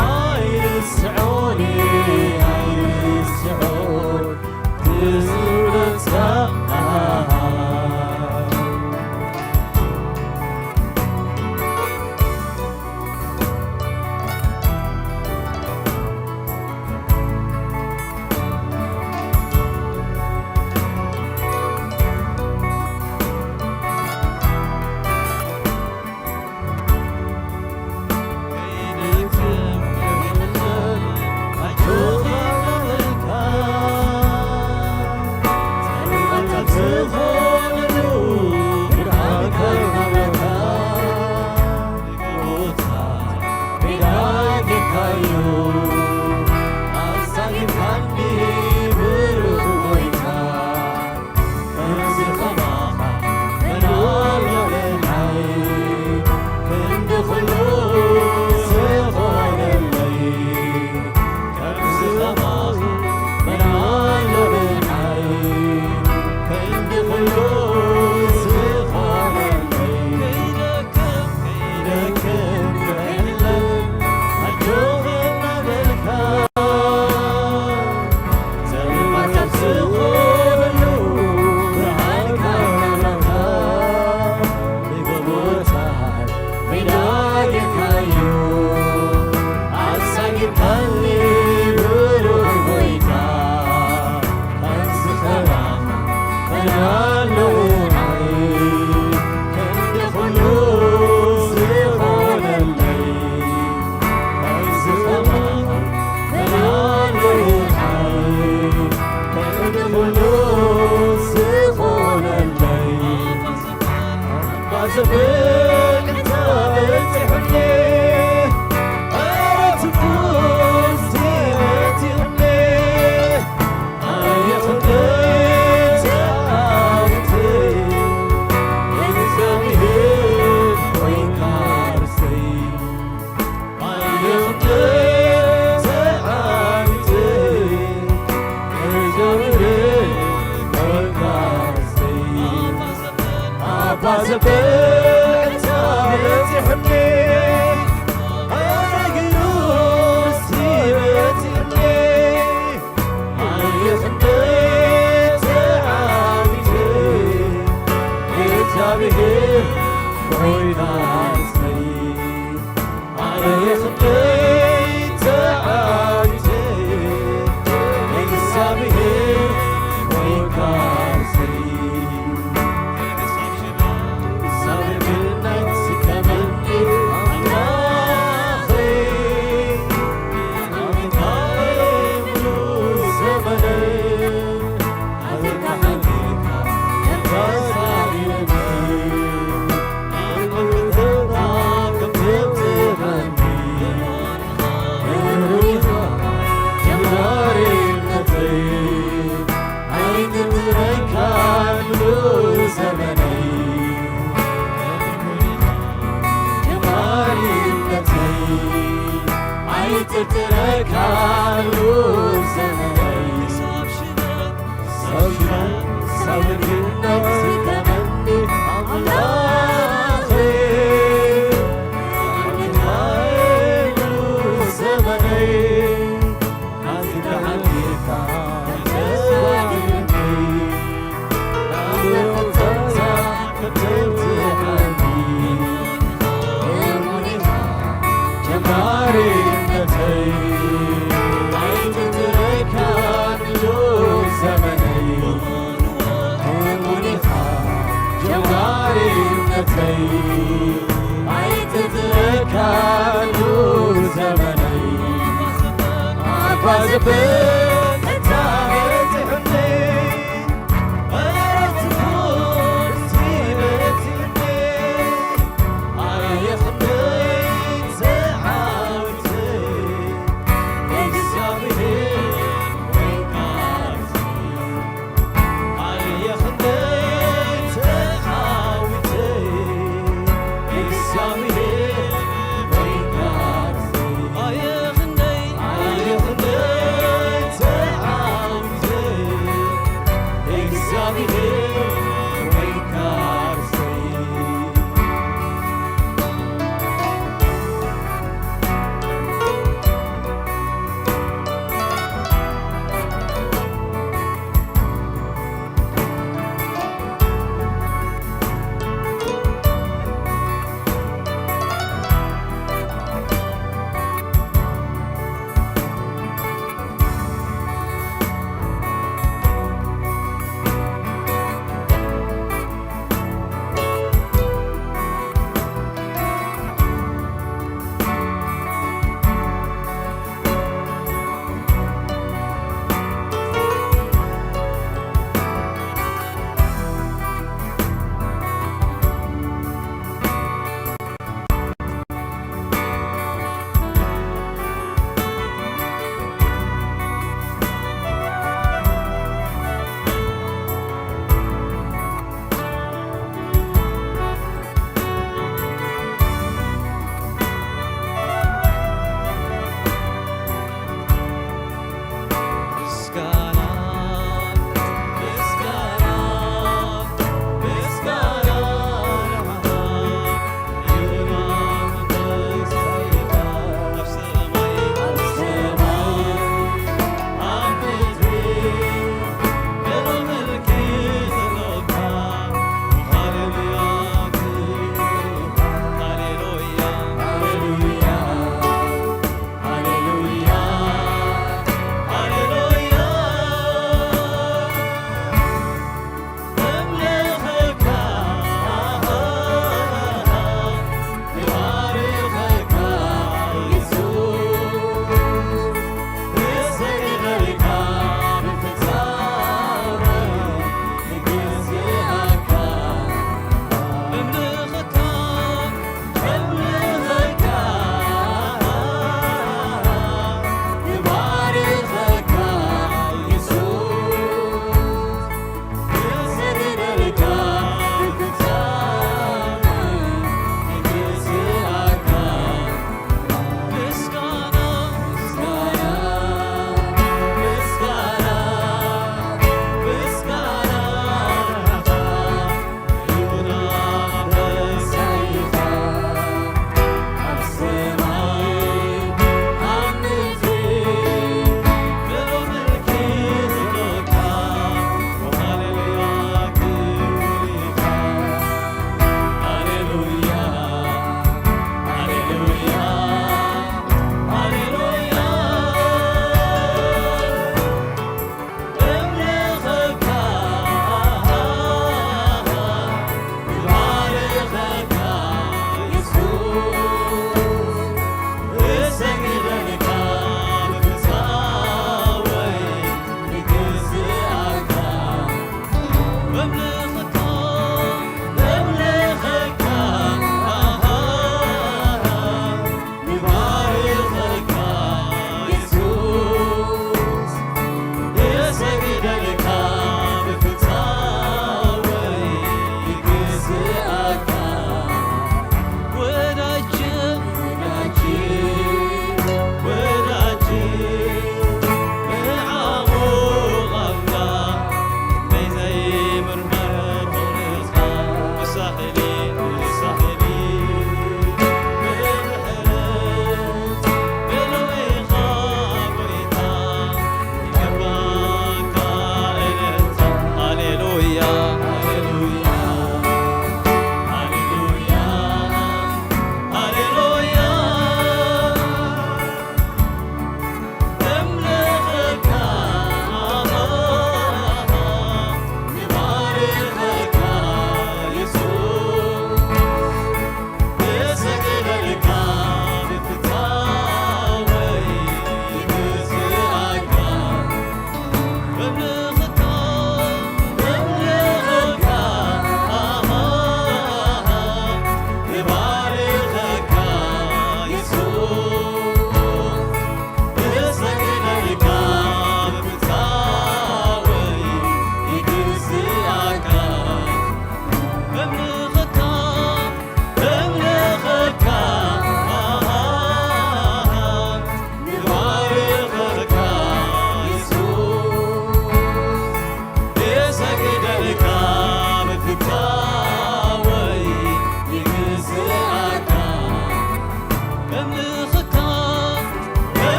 ኣይርስዖን፣ ኣይርስዖን ክዝምረካ።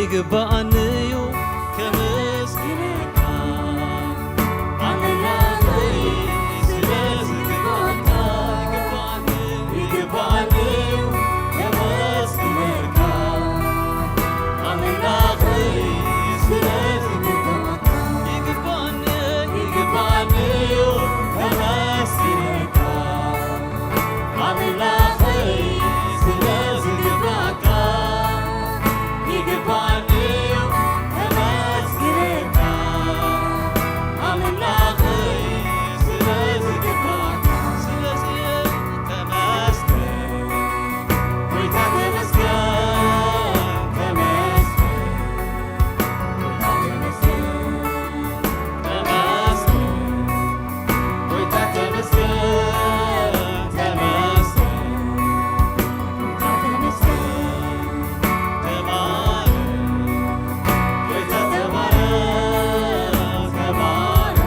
ይግባኣኒ እዩ ከመስግነካ ኣምላኸይ ስለ ዝግባኣካ። ይግባኣኒ፣ ይግባኣኒ እዩ ከመስግነካ ኣምላኸይ ስለ ዝግባኣካ። ይግባኣኒ፣ ይግባኣኒ እዩ ከመስግነካ ኣምላኸይ ስለ ዝግባኣካ። ይግባኣኒ እዩ ከመስግነካ ኣምላኸይ ስለ ዝግባኣካ። ስለዚ ተመስገን ጎይታ፣ ተመስገን፣ ተመስገን፣ ጎይታ፣ ተመስገን፣ ተመስገን። ጎይታ ተመስገን፣ ተመስገን፣ ጎይታ ተመስገን፣ ተባረክ፣ ጎይታ ተባረክ፣ ተባረክ፣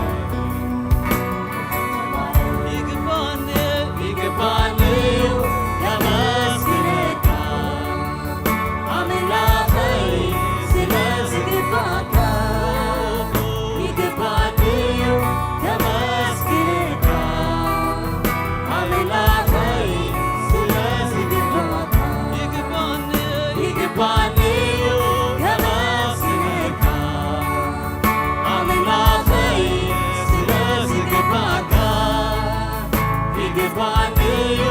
ተባረክ። ይግባኒ፣ ይግባኒ እዩ ከመስግነካ። ኣምላኸይ ስለ ዝግባካ፣ ይግባኒ ከመስግነካ። ኣምላኸይ ስለ ዝግባካ፣ ይግባኒ፣ ይግባኒ ከመስግነካ። ኣምላኸይ ስለ ዝግባካ፣ ይግባኒ እዩ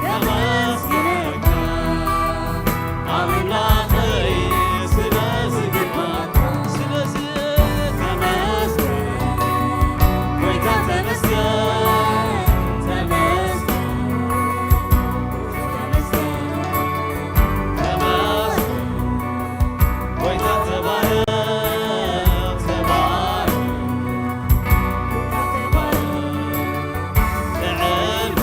ከመስግነካ ኣምላኸይ ስለ ዝግባካ። ስለዚ ተመስገን ጎይታ፣ ተመስገን፣ ተመስገን፣ ተመስገን፣ ተመስገን። ጎይታ ተባረኽ፣ ተባረኽ፣ ተባረኽ፣ ንዕና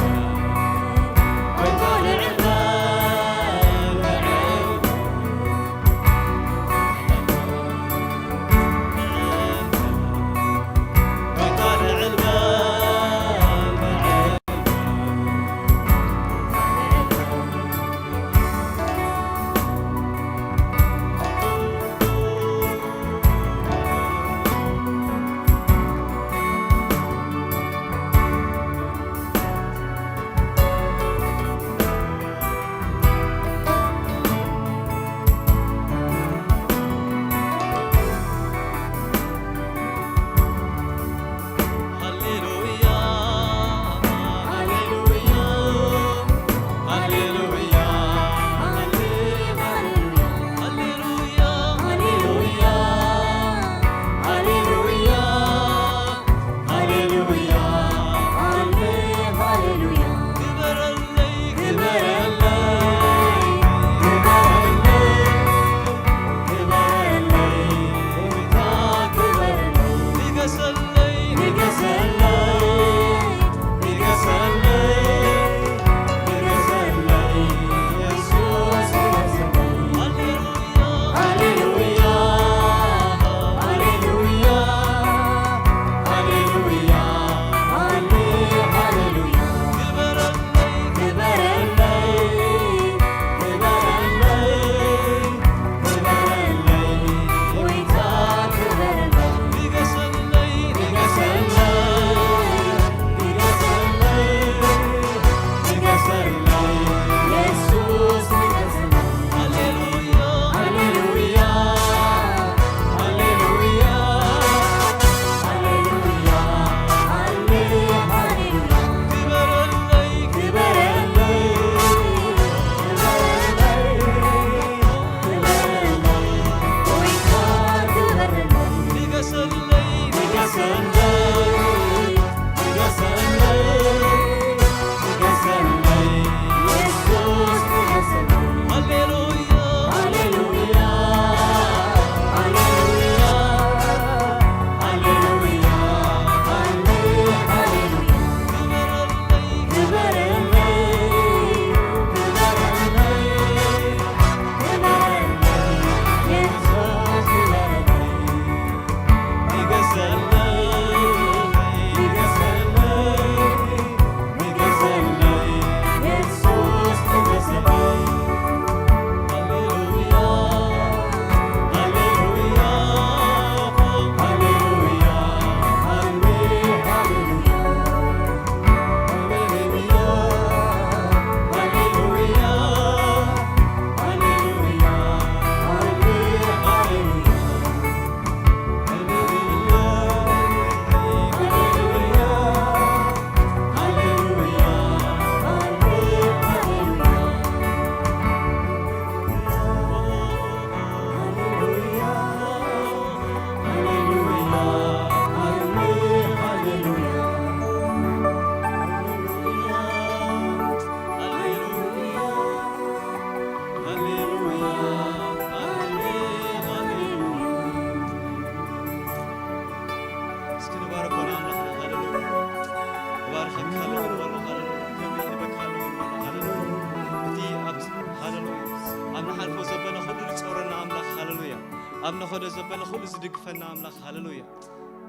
ኣብ ነኸዶ ዘበለ ኩሉ ዝድግፈና ኣምላኽ፣ ሃሌሉያ።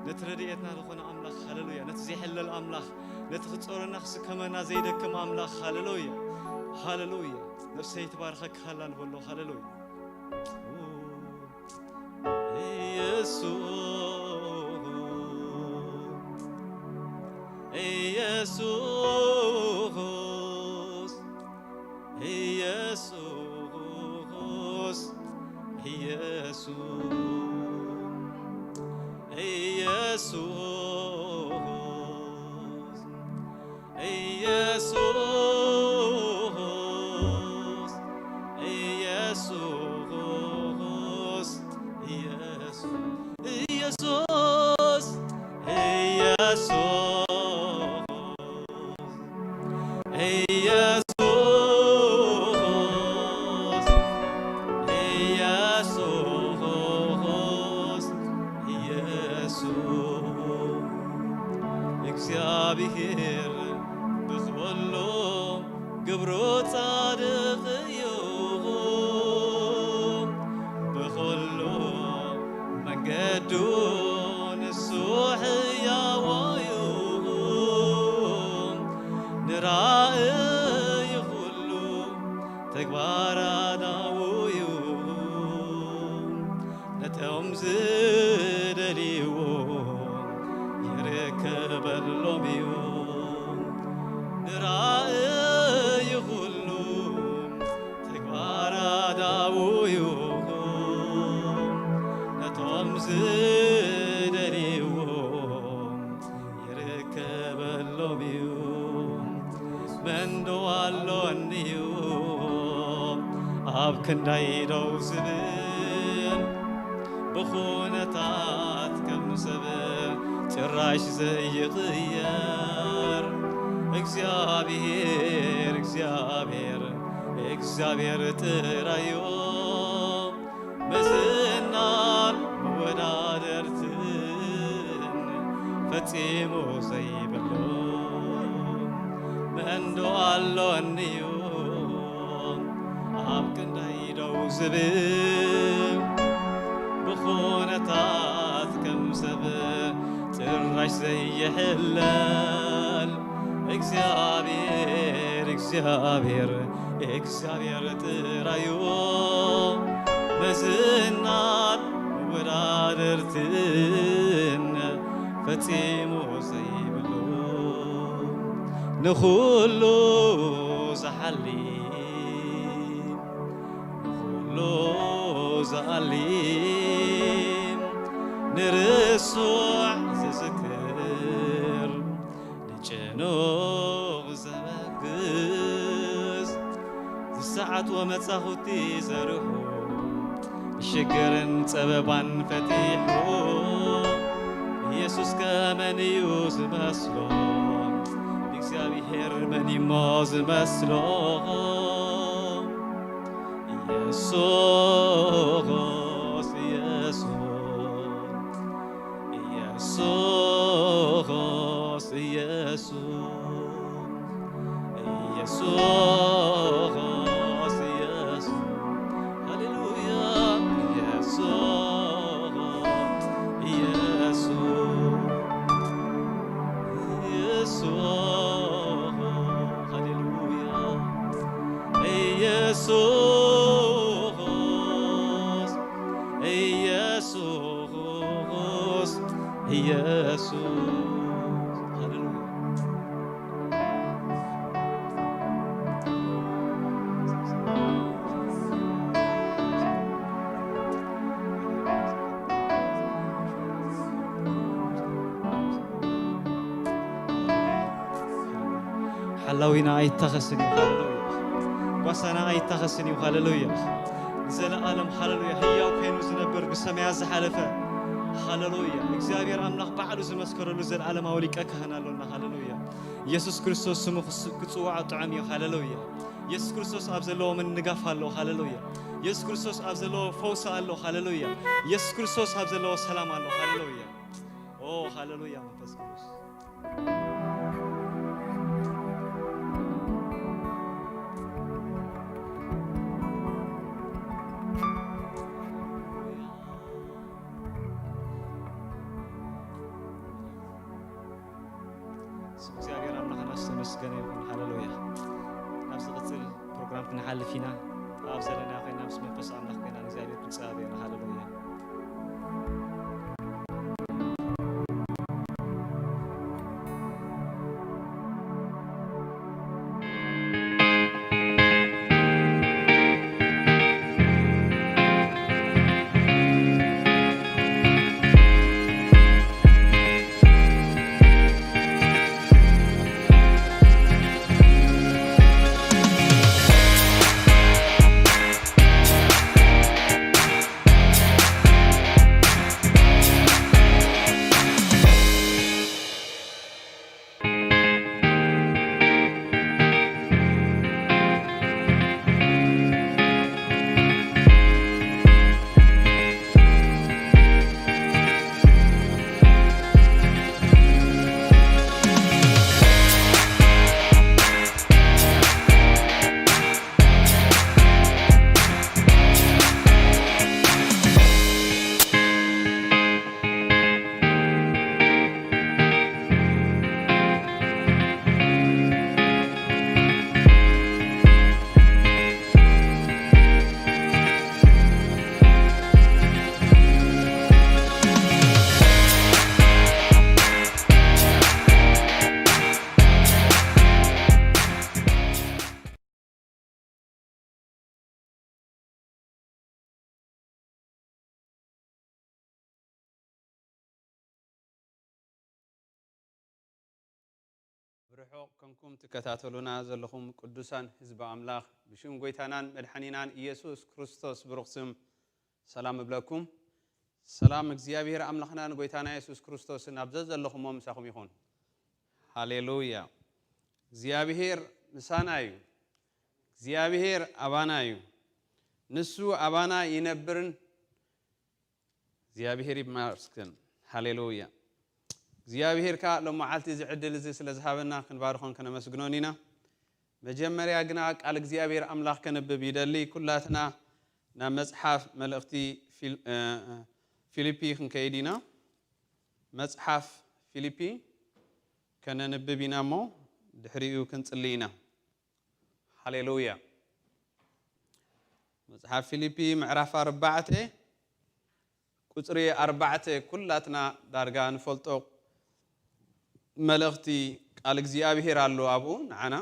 ነቲ ረድኤትና ዝኾነ ኣምላኽ፣ ሃሌሉያ። ነቲ ዘይሕለል ኣምላኽ፣ ነቲ ክጾረና ክስከመና ዘይደክም ኣምላኽ፣ ሃሌሉያ፣ ሃሌሉያ። ነፍሰይ ትባርኸካ ሃላ ንበሎ፣ ሃሌሉያ። ኢየሱስ፣ ኢየሱስ፣ ኢየሱስ፣ ኢየሱስ፣ ኢየሱስ፣ ኢየሱስ፣ ኢየሱስ፣ ኢየሱስ፣ ኢየሱስ፣ ኢየሱስ፣ ኢየሱስ፣ ኢየሱስ፣ ኢየሱስ፣ እግዚኣብሔር ብዝበሎ ግብሩ ጻድቕ እዩ። ብኹሉ መንገዱ ንሱ ሕያው እዩ። ንራእይ ኩሉ ተግባራ ዳውዩ ነቶም ዝደልይዎ ይርከበሎም እዩ። ንራእይ ኩሉ ተግባራ ዳውዩ ነቶም ዝደልይዎ ይርከበሎም እዩ። መን ዶ ኣሎ እንድዩ ኣብ ክንዳይ ደው ዝብል ብኹነታት ከም ሰብ ጭራሽ ዘይቕየር እግዚኣብሔር፣ እግዚኣብሔር፣ እግዚኣብሔር ጥራዩ። መዝናን መወዳደርትን ፈጺሙ ዘይብሉ መን ዶ ኣሎ እንድዩ ኣብ ክንዳይ ደው ዝብል ብኹነታት ከም ሰብ ጭራሽ ዘይሕለል እግዚኣብሔር፣ እግዚኣብሔር፣ እግዚኣብሔር ጥራዩ መዝናን መወዳደርትን ፈጺሙ ዘይብሉ ንኹሉ ዝሓሊ ንኹሉ ዝኣሊ ንርሱዕ ዝዝክር ንጭኑቕ ዘበግስ ዝሰዓት ወመጻኹቲ ዘርሑ ንሽግርን ጸበባን ፈቲሑ ኢየሱስ ከመን እዩ ዝመስሎ እግዚኣብሔር መን እሞ ዝመስሎ ኢየሱስ ኢየሱስ ኢየሱስ ኢየሱስ ኢየሱስ ሃሌሉያ ኢየሱስ ኢየሱስ ኢየሱስ ሃሌሉያ ኢየሱስ ኢየሱስ ኢየሱስ ሃሌሉያ ሓላዊና ኣይታኸስን እዩ ሃሌሉያ ጓሳና ኣይታኸስን እዩ ሃሌሉያ ንዘለኣለም ሃሌሉያ ህያው ኮይኑ ዝነብር ብሰማያት ዝሓለፈ ሃሌሉያ እግዚኣብሔር ኣምላኽ ባዕሉ ዝመስከረሉ ዘለኣለማዊ ሊቀ ካህን ኣሎና ሃሌሉያ ኢየሱስ ክርስቶስ ስሙ ክጽዋዖ ጥዑም እዩ ሃሌሉያ ኢየሱስ ክርስቶስ ኣብ ዘለዎ ምንጋፍ ኣሎ ሃሌሉያ ኢየሱስ ክርስቶስ ኣብ ዘለዎ ፈውሲ ኣሎ ሃሌሉያ ኢየሱስ ክርስቶስ ኣብ ዘለዎ ሰላም ኣሎ ሃሌሉያ ኦ ሃሌሉያ መንፈስ ቅዱስ ገና ይኹን። ሃሌሉያ። ናብ ዝቕጽል ፕሮግራም ክንሓልፍ ኢና። ኣብ ዘለና ኮይና ምስ መንፈስ ኣምላኽ ኮይና ንእግዚኣብሔር ክንጸባበ ኢና። ሃሌሉያ። ብርሑቕ ኮንኩም ትከታተሉና ዘለኹም ቅዱሳን ህዝቢ ኣምላኽ፣ ብሽም ጎይታናን መድሓኒናን ኢየሱስ ክርስቶስ ብሩኽ ስም ሰላም እብለኩም። ሰላም እግዚኣብሔር ኣምላኽናን ጎይታና የሱስ ክርስቶስን ኣብ ዘዘለኹሞ ምሳኹም ይኹን። ሃሌሉያ። እግዚኣብሔር ምሳና እዩ። እግዚኣብሔር ኣባና እዩ። ንሱ ኣባና ይነብርን እግዚኣብሔር ይመስገን። ሃሌሉያ። እግዚኣብሔር ከኣ ሎም መዓልቲ እዚ ዕድል እዚ ስለ ዝሃበና ክንባርኾን ከነመስግኖን ኢና። መጀመርያ ግና ቃል እግዚኣብሔር ኣምላኽ ከንብብ ይደሊ። ኩላትና ናብ መጽሓፍ መልእኽቲ ፊል-፣ እ፣ ፊልፒ ክንከይድ ኢና። መጽሓፍ ፊልፒ ከነንብብ ኢና እሞ ድሕሪኡ ክንጽሊ ኢና። ሃሌሉያ። መጽሓፍ ፊልፒ ምዕራፍ ኣርባዕተ ቁጽሪ ኣርባዕተ ኩላትና ዳርጋ ንፈልጦ መልእኽቲ ቃል እግዚኣብሔር ኣሎ ኣብኡ ንዓና።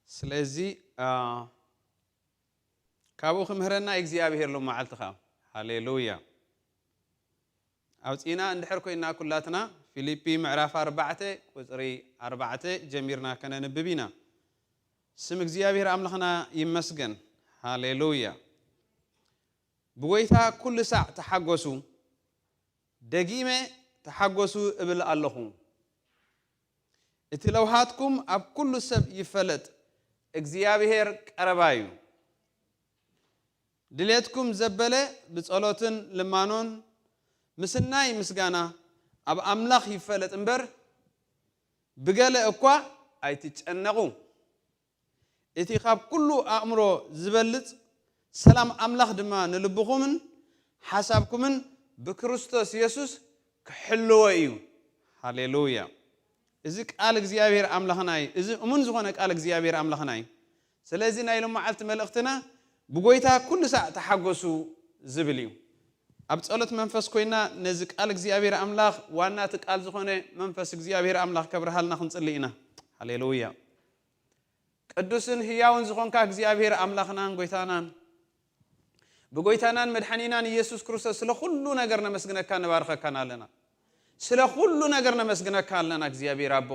ስለዚ፣ አ፣ ካብኡ ክምህረና እግዚኣብሔር ሎም መዓልቲ ኸኣ። ሃሌሉያ። ኣውጺእና እንድሕር ኮይና ኩላትና ፊልፒ ምዕራፍ ኣርባዕተ ቁጽሪ ኣርባዕተ ጀሚርና ከነንብብ ኢና። ስም እግዚኣብሔር ኣምላኽና ይመስገን። ሃሌሉያ። ብጎይታ ኩሉ ሳዕ ተሓጎሱ። ደጊመ ተሓጎሱ እብል ኣለኹ። እቲ ለውሃትኩም ኣብ ኩሉ ሰብ ይፈለጥ፣ እግዚኣብሔር ቀረባ እዩ። ድሌትኩም ዘበለ ብጸሎትን ልማኖን ምስናይ ምስጋና ኣብ ኣምላኽ ይፈለጥ እምበር፣ ብገለ እኳ ኣይትጨነቑ። እቲ ካብ ኩሉ ኣእምሮ ዝበልጽ ሰላም ኣምላኽ ድማ ንልብኹምን ሓሳብኩምን ብክርስቶስ የሱስ ክሕልዎ እዩ። ሃሌሉያ። እዚ ቃል እግዚኣብሔር ኣምላኽና እዩ። እዚ እሙን ዝኾነ ቃል እግዚኣብሔር ኣምላኽና እዩ። ስለዚ ናይ ሎም መዓልቲ መልእኽትና ብጎይታ ኩሉ ሳዕ ተሓጎሱ ዝብል እዩ። ኣብ ጸሎት መንፈስ ኮይና ነዚ ቃል እግዚኣብሔር ኣምላኽ ዋና እቲ ቃል ዝኾነ መንፈስ እግዚኣብሔር ኣምላኽ ከብርሃልና ክንጽሊ ኢና። ሃሌሉያ። ቅዱስን ህያውን ዝኾንካ እግዚኣብሔር ኣምላኽናን ጎይታናን፣ ብጎይታናን መድሓኒናን ኢየሱስ ክርስቶስ ስለ ኩሉ ነገር ነመስግነካ ንባርኸካን ኣለና። ስለ ኩሉ ነገር ነመስግነካ ኣለና እግዚኣብሔር ኣቦ።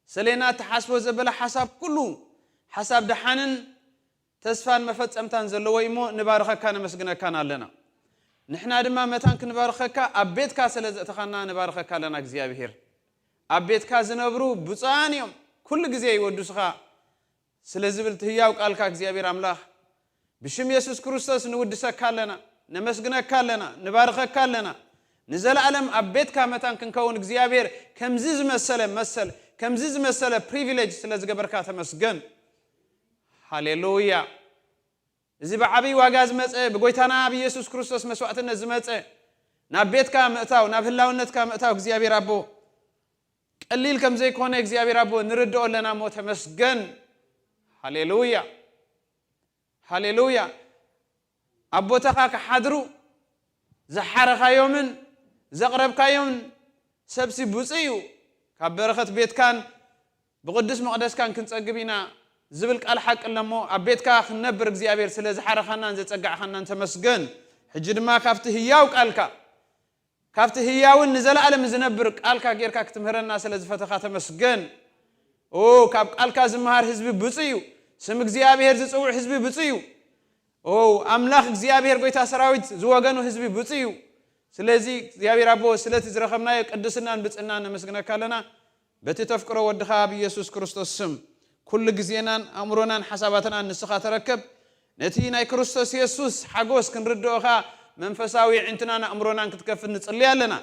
ሰሌና እትሓስቦ ዘበለ ሓሳብ ኩሉ ሓሳብ ደሓንን ተስፋን መፈጸምታን ዘለዎ እሞ ንባርኸካ ነመስግነካን ኣለና። ንሕና ድማ መታን ክንባርኸካ ኣብ ቤትካ ስለ ዘእተኻና ንባርኸካ ኣለና እግዚኣብሔር። ኣብ ቤትካ ዝነብሩ ብፁዓን እዮም፣ ኩሉ ግዜ ይወድሱኻ ስለ ዝብል እቲ ህያው ቃልካ እግዚኣብሔር ኣምላኽ ብሽም የሱስ ክርስቶስ ንውድሰካ ኣለና፣ ነመስግነካ ኣለና፣ ንባርኸካ ኣለና። ንዘለኣለም ኣብ ቤትካ መታን ክንከውን እግዚኣብሔር ከምዚ ዝመሰለ መሰል፣ ከምዚ ዝመሰለ ፕሪቪሌጅ ስለ ዝገበርካ ተመስገን። ሃሌሉያ። እዚ ብዓብይ ዋጋ ዝመጸ፣ ብጎይታና ብኢየሱስ ክርስቶስ መስዋዕትነት ዝመጸ፣ ናብ ቤትካ ምእታው፣ ናብ ህላውነትካ ምእታው እግዚኣብሔር ኣቦ ቀሊል ከም ዘይኮነ እግዚኣብሔር ኣቦ ንርድኦ ኣለና እሞ ተመስገን። ሃሌሉያ፣ ሃሌሉያ። ኣብ ቦታኻ ክሓድሩ ዝሓረኻዮምን ዘቕረብካዮምን ሰብሲ ብፁዕ እዩ። ካብ በረኸት ቤትካን ብቕዱስ መቕደስካን ክንጸግብ ኢና ዝብል ቃል ሓቂ ኣለሞ ኣብ ቤትካ ክንነብር እግዚኣብሔር ስለ ዝሓረኻናን ዘጸጋዕኻናን ተመስገን። ሕጂ ድማ ካብቲ ህያው ቃልካ ካብቲ ህያውን ንዘለኣለም ዝነብር ቃልካ ጌርካ ክትምህረና ስለ ዝፈተኻ ተመስገን። ኦ ካብ ቃልካ ዝመሃር ህዝቢ ብፁዕ እዩ። ስም እግዚኣብሔር ዝጽውዕ ህዝቢ ብፁዕ እዩ። ኦ ኣምላኽ እግዚኣብሔር ጎይታ ሰራዊት ዝወገኑ ህዝቢ ብፁዕ እዩ። ስለዚ እግዚኣብሔር ኣቦ ስለቲ ዝረኸብናዮ ቅድስናን ብጽእናን ነመስግነካ ኣለና። በቲ ተፍቅሮ ወድኻ ብኢየሱስ ክርስቶስ ስም ኩሉ ግዜናን ኣእምሮናን ሓሳባትናን ንስኻ ተረከብ። ነቲ ናይ ክርስቶስ የሱስ ሓጎስ ክንርድኦኻ መንፈሳዊ ኣዒንትናን ኣእምሮናን ክትከፍት ንጽሊ ኣለና።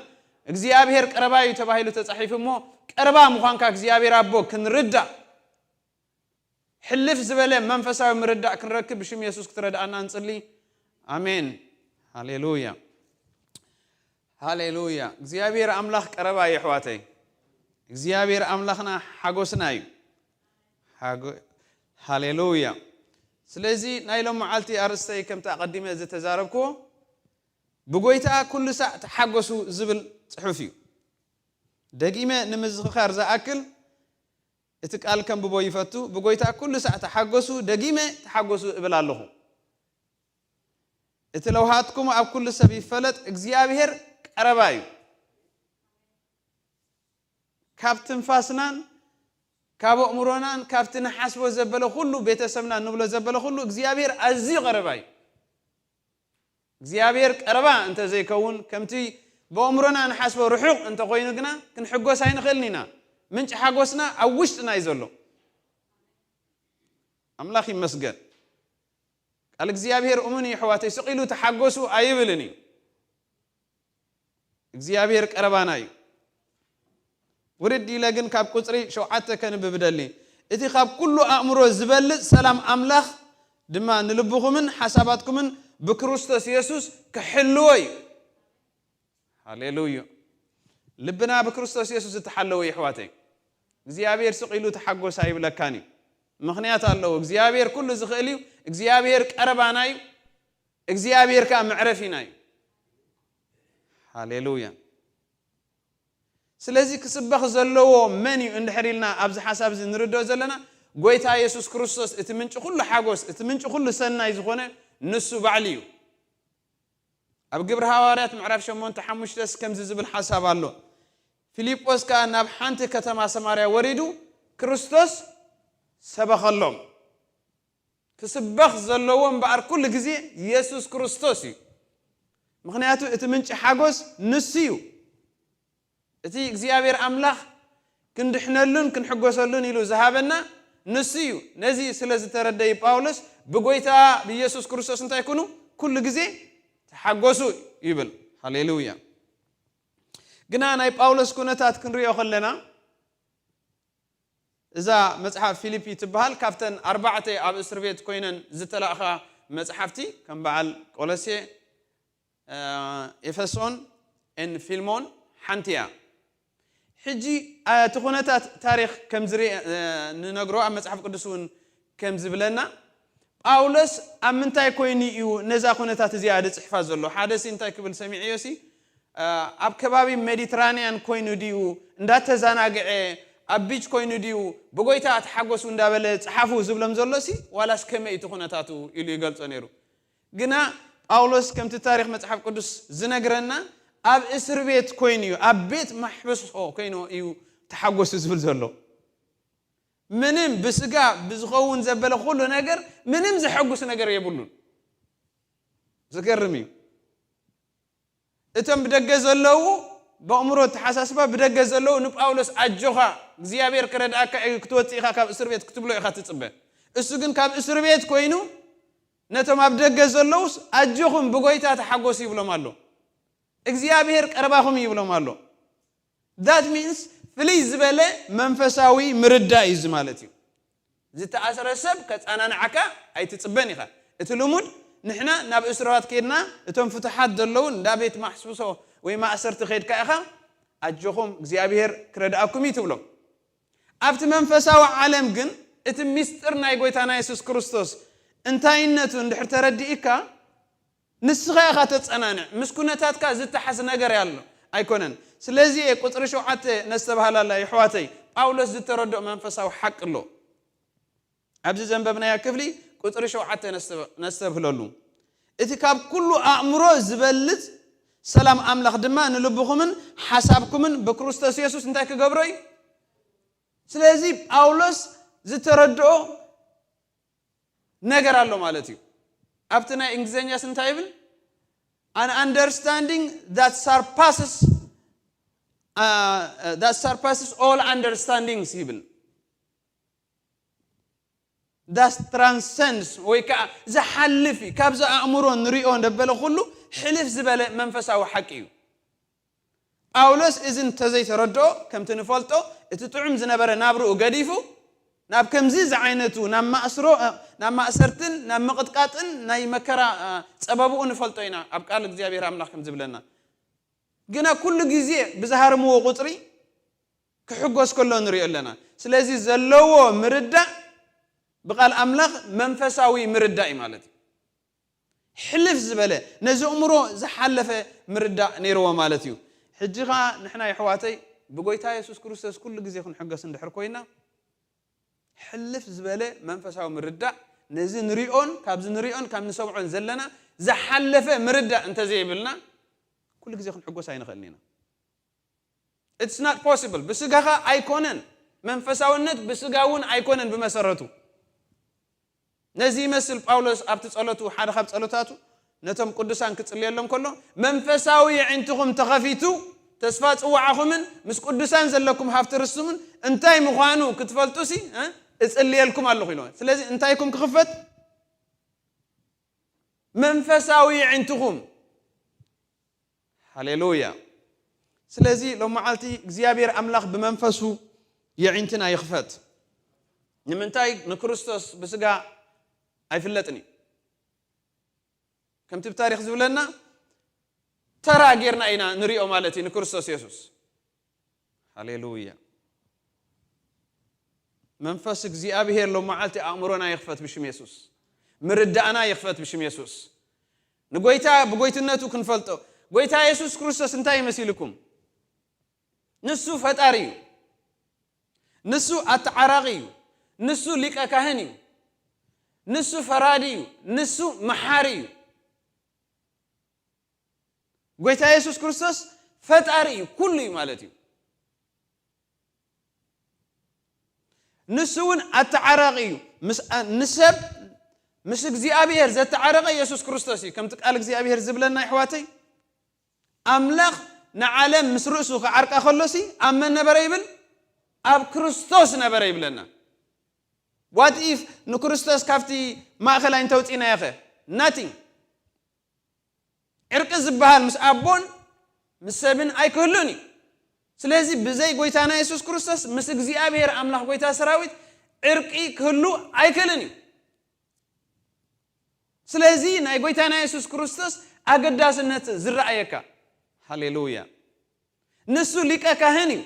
እግዚኣብሔር ቀረባ እዩ ተባሂሉ ተጻሒፉ እሞ ቀረባ ምዃንካ እግዚኣብሔር ኣቦ ክንርዳእ ሕልፍ ዝበለ መንፈሳዊ ምርዳእ ክንረክብ ብሽም የሱስ ክትረድኣና ንጽሊ። ኣሜን። ሃሌሉያ፣ ሃሌሉያ። እግዚኣብሔር ኣምላኽ ቀረባ እዩ ኣሕዋተይ። እግዚኣብሔር ኣምላኽና ሓጎስና እዩ። ሓጎ- ሃሌሉያ። ስለዚ ናይ ሎም መዓልቲ ኣርእስተይ ከምቲ ኣቐዲመ ዝተዛረብክዎ ብጎይታ ኩሉ ሳዕ ተሓጎሱ ዝብል ጽሑፍ እዩ። ደጊመ ንምዝኽኻር ዝኣክል እቲ ቃል ከንብቦ ይፈቱ። ብጎይታ ኩሉ ሳዕ ተሓጎሱ፣ ደጊመ ተሓጎሱ እብል ኣለኹ። እቲ ለውሃትኩም ኣብ ኩሉ ሰብ ይፈለጥ፣ እግዚኣብሔር ቀረባ እዩ። ካብ ትንፋስናን ካብ ኣእምሮናን ካብቲ ንሓስቦ ዘበለ ኩሉ ቤተሰብና ንብሎ ዘበለ ኩሉ እግዚኣብሔር ኣዝዩ ቀረባ እዩ። እግዚኣብሔር ቀረባ እንተዘይከውን ከምቲ ብኣእምሮና ንሓስቦ ርሑቕ እንተኾይኑ ግና ክንሕጎስ ኣይንኽእልን ኢና። ምንጪ ሓጎስና ኣብ ውሽጥና እዩ ዘሎ። ኣምላኽ ይመስገን። ቃል እግዚኣብሔር እሙን እዩ ኣሕዋተይ፣ ስቕ ኢሉ ተሓጎሱ ኣይብልን እዩ። እግዚኣብሔር ቀረባና እዩ። ውርድ ኢለ ግን ካብ ቁጽሪ ሸውዓተ ከንብብ እደሊ። እቲ ካብ ኩሉ ኣእምሮ ዝበልጽ ሰላም ኣምላኽ ድማ ንልብኹምን ሓሳባትኩምን ብክርስቶስ የሱስ ክሕልዎ እዩ። ሃሌሉያ። ልብና ብክርስቶስ የሱስ ዝተሓለወ እዩ ኣሕዋተይ። እግዚኣብሔር ስቕ ኢሉ ተሓጎስ ኣይብለካን እዩ። ምኽንያት ኣለዎ። እግዚኣብሔር ኩሉ ዝኽእል እዩ። እግዚኣብሔር ቀረባና እዩ። እግዚኣብሔር ከኣ መዕረፊና እዩ። ሃሌሉያ። ስለዚ ክስበኽ ዘለዎ መን እዩ እንድሕር ኢልና ኣብዚ ሓሳብ እዚ ንርድኦ ዘለና ጎይታ የሱስ ክርስቶስ እቲ ምንጪ ኩሉ ሓጎስ እቲ ምንጪ ኩሉ ሰናይ ዝኾነ ንሱ ባዕሉ እዩ። ኣብ ግብሪ ሃዋርያት ምዕራፍ ሸሞንተ ሓሙሽተስ ከምዚ ዝብል ሓሳብ ኣሎ። ፊልጶስ ከኣ ናብ ሓንቲ ከተማ ሰማርያ ወሪዱ ክርስቶስ ሰበኸሎም። ክስበኽ ዘለዎ እምበኣር ኩሉ ግዜ የሱስ ክርስቶስ እዩ። ምኽንያቱ እቲ ምንጪ ሓጎስ ንሱ እዩ። እቲ እግዚኣብሔር ኣምላኽ ክንድሕነሉን ክንሕጎሰሉን ኢሉ ዝሃበና ንሱ እዩ። ነዚ ስለ ዝተረደዩ ጳውሎስ ብጎይታ ብኢየሱስ ክርስቶስ እንታይ ኩኑ ኩሉ ግዜ ተሓጎሱ ይብል። ሃሌሉያ። ግና ናይ ጳውሎስ ኩነታት ክንሪኦ ከለና እዛ መጽሓፍ ፊልፒ ትበሃል ካብተን ኣርባዕተ ኣብ እስር ቤት ኮይነን ዝተላእኻ መጽሓፍቲ ከም በዓል ቆሎሴ፣ ኤፌሶን ን ፊልሞን ሓንቲ እያ። ሕጂ እቲ ኩነታት ታሪኽ ከም ዝርእ ንነግሮ ኣብ መጽሓፍ ቅዱስ እውን ከም ዝብለና ጳውሎስ ኣብ ምንታይ ኮይኑ እዩ ነዛ ኩነታት እዚኣ ዝጽሕፋ ዘሎ? ሓደ ሲ እንታይ ክብል ሰሚዕዮ ሲ ኣብ ከባቢ ሜዲትራንያን ኮይኑ ድዩ እንዳተዛናግዐ ኣብ ቢች ኮይኑ ድዩ ብጎይታ ተሓጎሱ እንዳበለ ጸሓፉ ዝብሎም ዘሎ ሲ ዋላስ ከመይ እቲ ኩነታቱ ኢሉ ይገልጾ ነይሩ። ግና ጳውሎስ ከምቲ ታሪኽ መጽሓፍ ቅዱስ ዝነግረና ኣብ እስር ቤት ኮይኑ እዩ ኣብ ቤት ማሕበሶ ኮይኑ እዩ ተሓጎሱ ዝብል ዘሎ። ምንም ብስጋ ብዝኸውን ዘበለ ኩሉ ነገር ምንም ዘሐጉስ ነገር የብሉን። ዝገርም እዩ። እቶም ብደገ ዘለዉ ብኣእምሮ ተሓሳስባ ብደገ ዘለዉ ንጳውሎስ ኣጆኻ እግዚኣብሔር ክረድኣካ እዩ ክትወፅእ ኢኻ ካብ እስር ቤት ክትብሎ ኢኻ ትፅበ። እሱ ግን ካብ እስር ቤት ኮይኑ ነቶም ኣብ ደገ ዘለዉስ ኣጆኹም ብጎይታ ተሓጎሱ ይብሎም ኣሎ። እግዚኣብሔር ቀረባኹም ይብሎም ኣሎ። That means ፍልይ ዝበለ መንፈሳዊ ምርዳእ እዩ እዚ ማለት እዩ። ዝተኣስረ ሰብ ከፃናንዓካ ኣይትፅበን ኢኻ። እቲ ልሙድ ንሕና ናብ እስርባት ከይድና እቶም ፍቱሓት ዘለዉ እንዳ ቤት ማሕስብሶ ወይ ማእሰርቲ ከይድካ ኢኻ ኣጆኹም እግዚኣብሔር ክረድኣኩም እዩ ትብሎም። ኣብቲ መንፈሳዊ ዓለም ግን እቲ ምስጢር ናይ ጎይታና የሱስ ክርስቶስ እንታይነቱ እንድሕር ተረዲእካ፣ ንስኻ ኢኻ ተጸናንዕ። ምስ ኩነታትካ ዝተሓዝ ነገር ኣሎ ኣይኮነን። ስለዚ እየ ቁጽሪ ሸውዓተ ነስተብሃላላ የሕዋተይ፣ ጳውሎስ ዝተረድኦ መንፈሳዊ ሓቂ ኣሎ። ኣብዚ ዘንበብናዮ ክፍሊ ቁጽሪ ሸውዓተ ነስተብ-፣ ነስተብህለሉ። እቲ ካብ ኩሉ ኣእምሮ ዝበልጽ ሰላም ኣምላኽ ድማ ንልብኹምን ሓሳብኩምን ብክርስቶስ የሱስ እንታይ ክገብሮ እዩ? ስለዚ ጳውሎስ ዝተረድኦ ነገር ኣሎ ማለት እዩ። ኣብቲ ናይ እንግሊዝኛስ እንታይ ይብል? An understanding that surpasses, uh, that surpasses all understandings ይብል። That transcends ወይ ከዓ ዝሓልፍ እዩ። ካብዚ ኣእምሮ ንሪኦ ደበለ ኩሉ ሕልፍ ዝበለ መንፈሳዊ ሓቂ እዩ። ጳውሎስ እዚ እንተዘይተረድኦ፣ ከምቲ ንፈልጦ፣ እቲ ጥዑም ዝነበረ ናብርኡ ገዲፉ፣ ናብ ከምዚ ዝዓይነቱ፣ ናብ ማእስሮ፣ ናብ ማእሰርትን ናብ ምቕጥቃጥን ናይ መከራ፣ እ፣ ጸበብኡ ንፈልጦ ኢና፣ ኣብ ቃል እግዚኣብሔር ኣምላኽ ከም ዝብለና። ግና ኩሉ ግዜ ብዝሃረምዎ ቁጽሪ ክሕጎስ ከሎ ንሪኦ ኣለና። ስለዚ ዘለዎ ምርዳእ ብቃል ኣምላኽ መንፈሳዊ ምርዳእ እዩ ማለት እዩ። ሕልፍ ዝበለ፣ ነዚ እምሮ ዝሓለፈ ምርዳእ ነይርዎ ማለት እዩ። ሕጂ ኸኣ ንሕና የሕዋተይ ብጎይታ የሱስ ክርስቶስ ኩሉ ግዜ ክንሕገስ እንድሕር ኮይና፣ ሕልፍ ዝበለ መንፈሳዊ ምርዳእ፣ ነዚ ንሪኦን ካብዚ ንሪኦን ካብ ንሰምዖን ዘለና ዝሓለፈ ምርዳእ እንተዘይብልና፣ ኩሉ ግዜ ክንሕጎስ ኣይንኽእልን ኢና። It's not possible። ብስጋኻ ኣይኮነን። መንፈሳውነት ብስጋ እውን ኣይኮነን ብመሰረቱ። ነዚ ይመስል ጳውሎስ ኣብቲ ጸሎቱ፣ ሓደ ካብ ጸሎታቱ ነቶም ቅዱሳን ክጽልየሎም ከሎ፣ "መንፈሳዊ የዒንትኹም ተኸፊቱ፣ ተስፋ ጽዋዕኹምን ምስ ቅዱሳን ዘለኩም ሃብቲ ርስምን እንታይ ምዃኑ ክትፈልጡሲ፣ እ፣ እጽልየልኩም ኣለኹ" ኢሎ። ስለዚ እንታይ ኢኩም ክኽፈት? መንፈሳዊ የዒንትኹም። ሃሌሉያ። ስለዚ ሎም መዓልቲ እግዚኣብሔር ኣምላኽ ብመንፈሱ የዒንትና ይኽፈት። ንምንታይ? ንክርስቶስ ብስጋ ኣይፍለጥን እዩ። ከምቲ ብታሪኽ ዝብለና፣ ተራ ጌርና ኢና ንሪኦ ማለት እዩ ንክርስቶስ የሱስ። ሃሌሉያ። መንፈስ እግዚኣብሔር ሎም መዓልቲ ኣእምሮና ይኽፈት ብሽም የሱስ። ምርዳእና ይኽፈት ብሽም የሱስ። ንጎይታ ብጎይትነቱ ክንፈልጦ። ጎይታ የሱስ ክርስቶስ እንታይ ይመሲልኩም? ንሱ ፈጣሪ እዩ። ንሱ ኣተዓራቒ እዩ። ንሱ ሊቀ ካህን እዩ። ንሱ ፈራዲ እዩ። ንሱ መሓሪ እዩ። ጎይታ የሱስ ክርስቶስ ፈጣሪ እዩ፣ ኩሉ እዩ ማለት እዩ። ንሱ እውን ኣተዓራቒ እዩ። ምስ፣ ንሰብ ምስ እግዚኣብሔር ዘተዓረቐ የሱስ ክርስቶስ እዩ። ከምቲ ቃል እግዚኣብሔር ዝብለና፣ ኣሕዋተይ፣ ኣምላኽ ንዓለም ምስ ርእሱ ክዓርቃ ከሎሲ ኣብ መን ነበረ ይብል? ኣብ ክርስቶስ ነበረ ይብለና። What if ንክርስቶስ ካብቲ ማእኸል ኣይንተውፂእናዮ ኸ? Nothing። ዕርቂ ዝበሃል ምስ ኣቦን ምስ ሰብን ኣይክህሉን እዩ። ስለዚ ብዘይ ጎይታና የሱስ ክርስቶስ ምስ እግዚኣብሔር ኣምላኽ ጎይታ ሰራዊት ዕርቂ ክህሉ ኣይክእልን እዩ። ስለዚ ናይ ጎይታና የሱስ ክርስቶስ ኣገዳስነት ዝረኣየካ። ሃሌሉያ። ንሱ ሊቀ ካህን እዩ።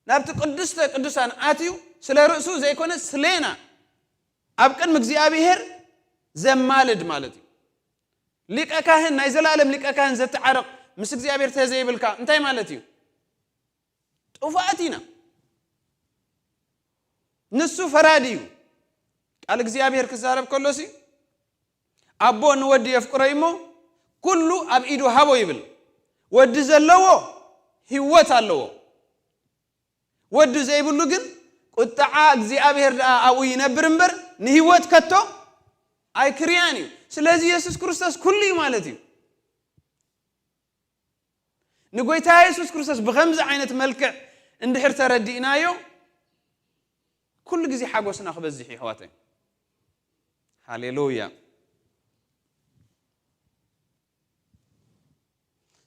ናብቲ ቅድስተ ቅዱሳን ኣትዩ ስለ ርእሱ ዘይኮነ ስሌና ኣብ ቅድሚ እግዚኣብሔር ዘማልድ ማለት እዩ። ሊቀ ካህን፣ ናይ ዘላለም ሊቀ ካህን ዘተዓርቕ ምስ እግዚኣብሔር ተዘይብልካ እንታይ ማለት እዩ? ጥፉኣት ኢና። ንሱ ፈራዲ እዩ። ቃል እግዚኣብሔር ክዛረብ ከሎሲ፣ "ኣቦ ንወዲ የፍቅሮ እሞ ኩሉ ኣብ ኢዱ ሃቦ" ይብል። ወዲ ዘለዎ ህይወት ኣለዎ። ወዲ ዘይብሉ ግን ቁጥዓ እግዚኣብሔር ደኣ ኣብኡ ይነብር እምበር ንህይወት ከቶ ኣይክርያን እዩ። ስለዚ የሱስ ክርስቶስ ኩሉ እዩ ማለት እዩ። ንጎይታ የሱስ ክርስቶስ ብኸምዚ ዓይነት መልክዕ እንድሕር ተረዲእናዮ፣ ኩሉ ግዜ ሓጎስና ክበዝሕ እዩ፣ ኣሕዋተይ። ሃሌሉያ።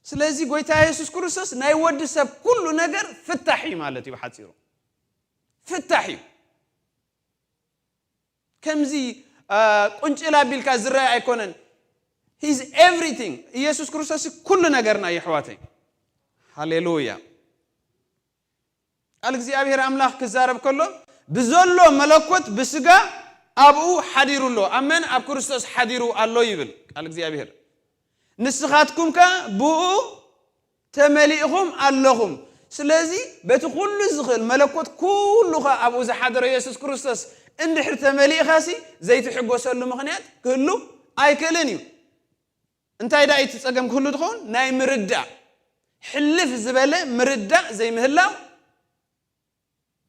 ስለዚ ጎይታ የሱስ ክርስቶስ ናይ ወዲ ሰብ ኩሉ ነገር ፍታሕ እዩ ማለት እዩ፣ ብሓጺሩ ፍታሕ እዩ። ከምዚ፣ አ፣ ቁንጭል ኣቢልካ ዝረአ ኣይኮነን። He's everything። ኢየሱስ ክርስቶስ ኩሉ ነገርና እዩ፣ ኣሕዋተይ። ሃሌሉያ። ቃል እግዚኣብሔር ኣምላኽ ክዛረብ ከሎ ብዘሎ መለኮት ብስጋ ኣብኡ ሓዲሩ ኣሎ። ኣብ መን? ኣብ ክርስቶስ ሓዲሩ ኣሎ ይብል ቃል እግዚኣብሔር። ንስኻትኩም ከ ብኡ ተመሊእኹም ኣለኹም። ስለዚ በቲ ኩሉ ዝኽእል መለኮት ኩሉ ከ ኣብኡ ዝሓደረ የሱስ ክርስቶስ እንድሕር ተመሊእኻሲ ዘይትሕጎሰሉ ምኽንያት ክህሉ ኣይክእልን እዩ። እንታይ ደኣ እቲ ጸገም ክህሉ ዝኸውን? ናይ ምርዳእ፣ ሕልፍ ዝበለ ምርዳእ ዘይምህላው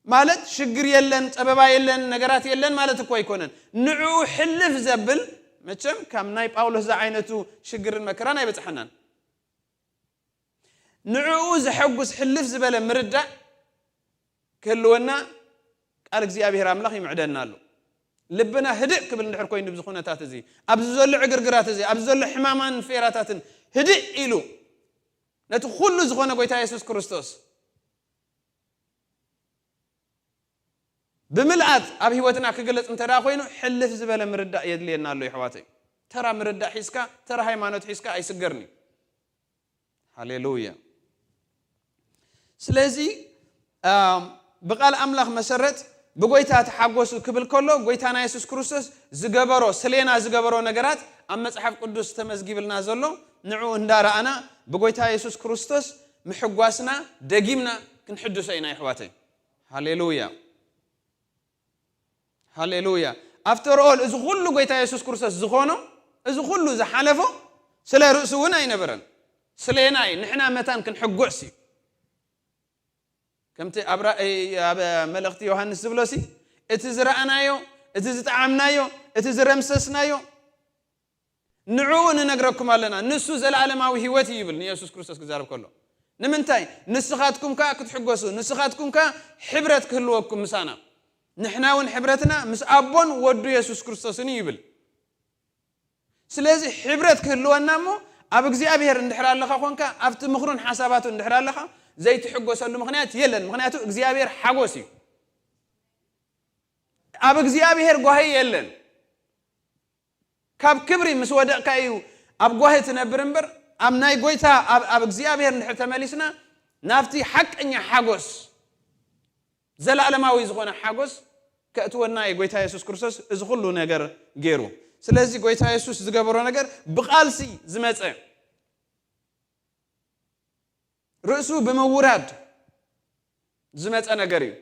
ማለት ሽግር የለን፣ ጸበባ የለን፣ ነገራት የለን ማለት እኮ ኣይኮነን። ንዕኡ ሕልፍ ዘብል መቸም ካብ ናይ ጳውሎስ ዝዓይነቱ ሽግርን መከራን ኣይበጽሐናን። ንዕኡ ዘሐጉስ ሕልፍ ዝበለ ምርዳእ ክህልወና ቃል እግዚኣብሔር ኣምላኽ ይምዕደና ኣሎ። ልብና ህድእ ክብል እንድሕር ኮይኑ ብዚ ኩነታት እዚ፣ ኣብዚ ዘሎ ዕግርግራት እዚ፣ ኣብዚ ዘሎ ሕማማን ፌራታትን ህድእ ኢሉ ነቲ ኩሉ ዝኾነ ጎይታ የሱስ ክርስቶስ ብምልኣት ኣብ ህይወትና ክግለጽ እንተ ደኣ ኮይኑ ሕልፍ ዝበለ ምርዳእ የድልየና ኣሎ የሕዋተይ። ተራ ምርዳእ ሒዝካ፣ ተራ ሃይማኖት ሒዝካ ኣይስገርን እዩ። ሃሌሉያ። ስለዚ ብቃል ኣምላኽ መሰረት ብጎይታ ተሓጎሱ ክብል ከሎ ጎይታና የሱስ ክርስቶስ ዝገበሮ፣ ስሌና ዝገበሮ ነገራት ኣብ መጽሓፍ ቅዱስ ተመዝጊብልና ዘሎ ንዕኡ እንዳረኣና ብጎይታ የሱስ ክርስቶስ ምሕጓስና ደጊምና ክንሕድሶ ኢና የሕዋተይ። ሃሌሉያ። ሃሌሉያ። ኣፍተር ኦል እዚ ኩሉ ጎይታ የሱስ ክርስቶስ ዝኾኖ፣ እዚ ኩሉ ዝሓለፎ ስለ ርእሱ እውን ኣይነበረን። ስሌና እዩ። ንሕና መታን ክንሕጎስ እዩ። ከምቲ ኣብ ራእይ ኣብ መልእኽቲ ዮሃንስ ዝብሎ ሲ እቲ ዝረኣናዮ፣ እቲ ዝጠዓምናዮ፣ እቲ ዝረምሰስናዮ ንዕኡ ንነግረኩም ኣለና። ንሱ ዘለዓለማዊ ህይወት እዩ ይብል ንየሱስ ክርስቶስ ክዛረብ ከሎ። ንምንታይ? ንስኻትኩም ከኣ ክትሕጎሱ፣ ንስኻትኩም ከኣ ሕብረት ክህልወኩም ምሳና። ንሕና እውን ሕብረትና ምስ ኣቦን ወዱ የሱስ ክርስቶስን እዩ ይብል። ስለዚ ሕብረት ክህልወና እሞ ኣብ እግዚኣብሔር እንድሕር ኣለኻ ኮንካ ኣብቲ ምኽሩን ሓሳባቱ እንድሕር ኣለኻ ዘይትሕጎሰሉ ምኽንያት የለን። ምኽንያቱ እግዚኣብሔር ሓጎስ እዩ። ኣብ እግዚኣብሔር ጓሂ የለን። ካብ ክብሪ ምስ ወደቕካ እዩ ኣብ ጓሂ ትነብር እምበር ኣብ ናይ ጎይታ ኣብ እግዚኣብሔር እንድሕር ተመሊስና ናብቲ ሓቀኛ ሓጎስ ዘለዓለማዊ ዝኾነ ሓጎስ ከእትወና እዩ ጎይታ የሱስ ክርስቶስ እዚ ኩሉ ነገር ገይሩ። ስለዚ ጎይታ የሱስ ዝገበሮ ነገር ብቓልሲ ዝመፀ ርእሱ ብምውራድ ዝመፀ ነገር እዩ።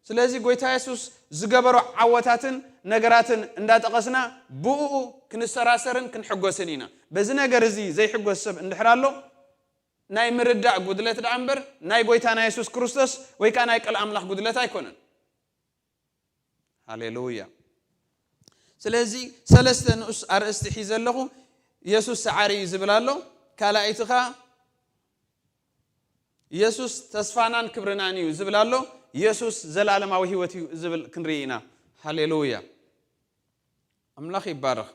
ስለዚ ጎይታ የሱስ ዝገበሮ ዓወታትን ነገራትን እንዳጠቐስና ብኡ ክንሰራሰርን ክንሕጎስን ኢና። በዚ ነገር እዚ ዘይሕጎስ ሰብ እንድሕር ኣሎ ናይ ምርዳእ ጉድለት ደኣ እምበር ናይ ጎይታና የሱስ ክርስቶስ ወይ ከዓ ናይ ቃል ኣምላኽ ጉድለት ኣይኮነን። ሃሌሉያ። ስለዚ ሰለስተ ንኡስ ኣርእስቲ ሒዘ ኣለኹ። የሱስ ሰዓሪ እዩ ዝብል ኣሎ። ካልኣይቲ ኸኣ የሱስ ተስፋናን ክብርናን እዩ ዝብል ኣሎ። የሱስ ዘለኣለማዊ ህይወት እዩ ዝብል ክንርኢ ኢና። ሃሌሉያ። ኣምላኽ ይባረኽ።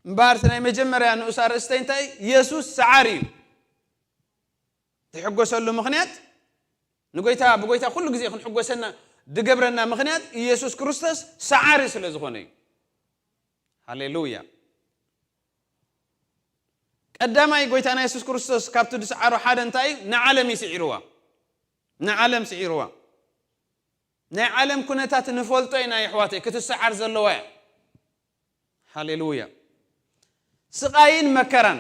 እምበኣር እቲ ናይ መጀመርያ ንኡስ ኣርእስተይ እንታይ? የሱስ ሰዓሪ እዩ። ትሕጎሰሉ ምኽንያት ንጎይታ ብጎይታ ኩሉ ግዜ ክንሕጎሰና ድገብረና ምኽንያት ኢየሱስ ክርስቶስ ሰዓሪ ስለ ዝኾነ እዩ። ሃሌሉያ። ቀዳማይ ጎይታና የሱስ ክርስቶስ ካብቲ ድሰዓሮ ሓደ እንታይ እዩ? ንዓለም እዩ ስዒርዋ። ንዓለም ስዒርዋ። ናይ ዓለም ኩነታት ንፈልጦ ኢና የሕዋተይ፣ ክትሰዓር ዘለዋ እያ። ሃሌሉያ። ስቓይን መከራን፣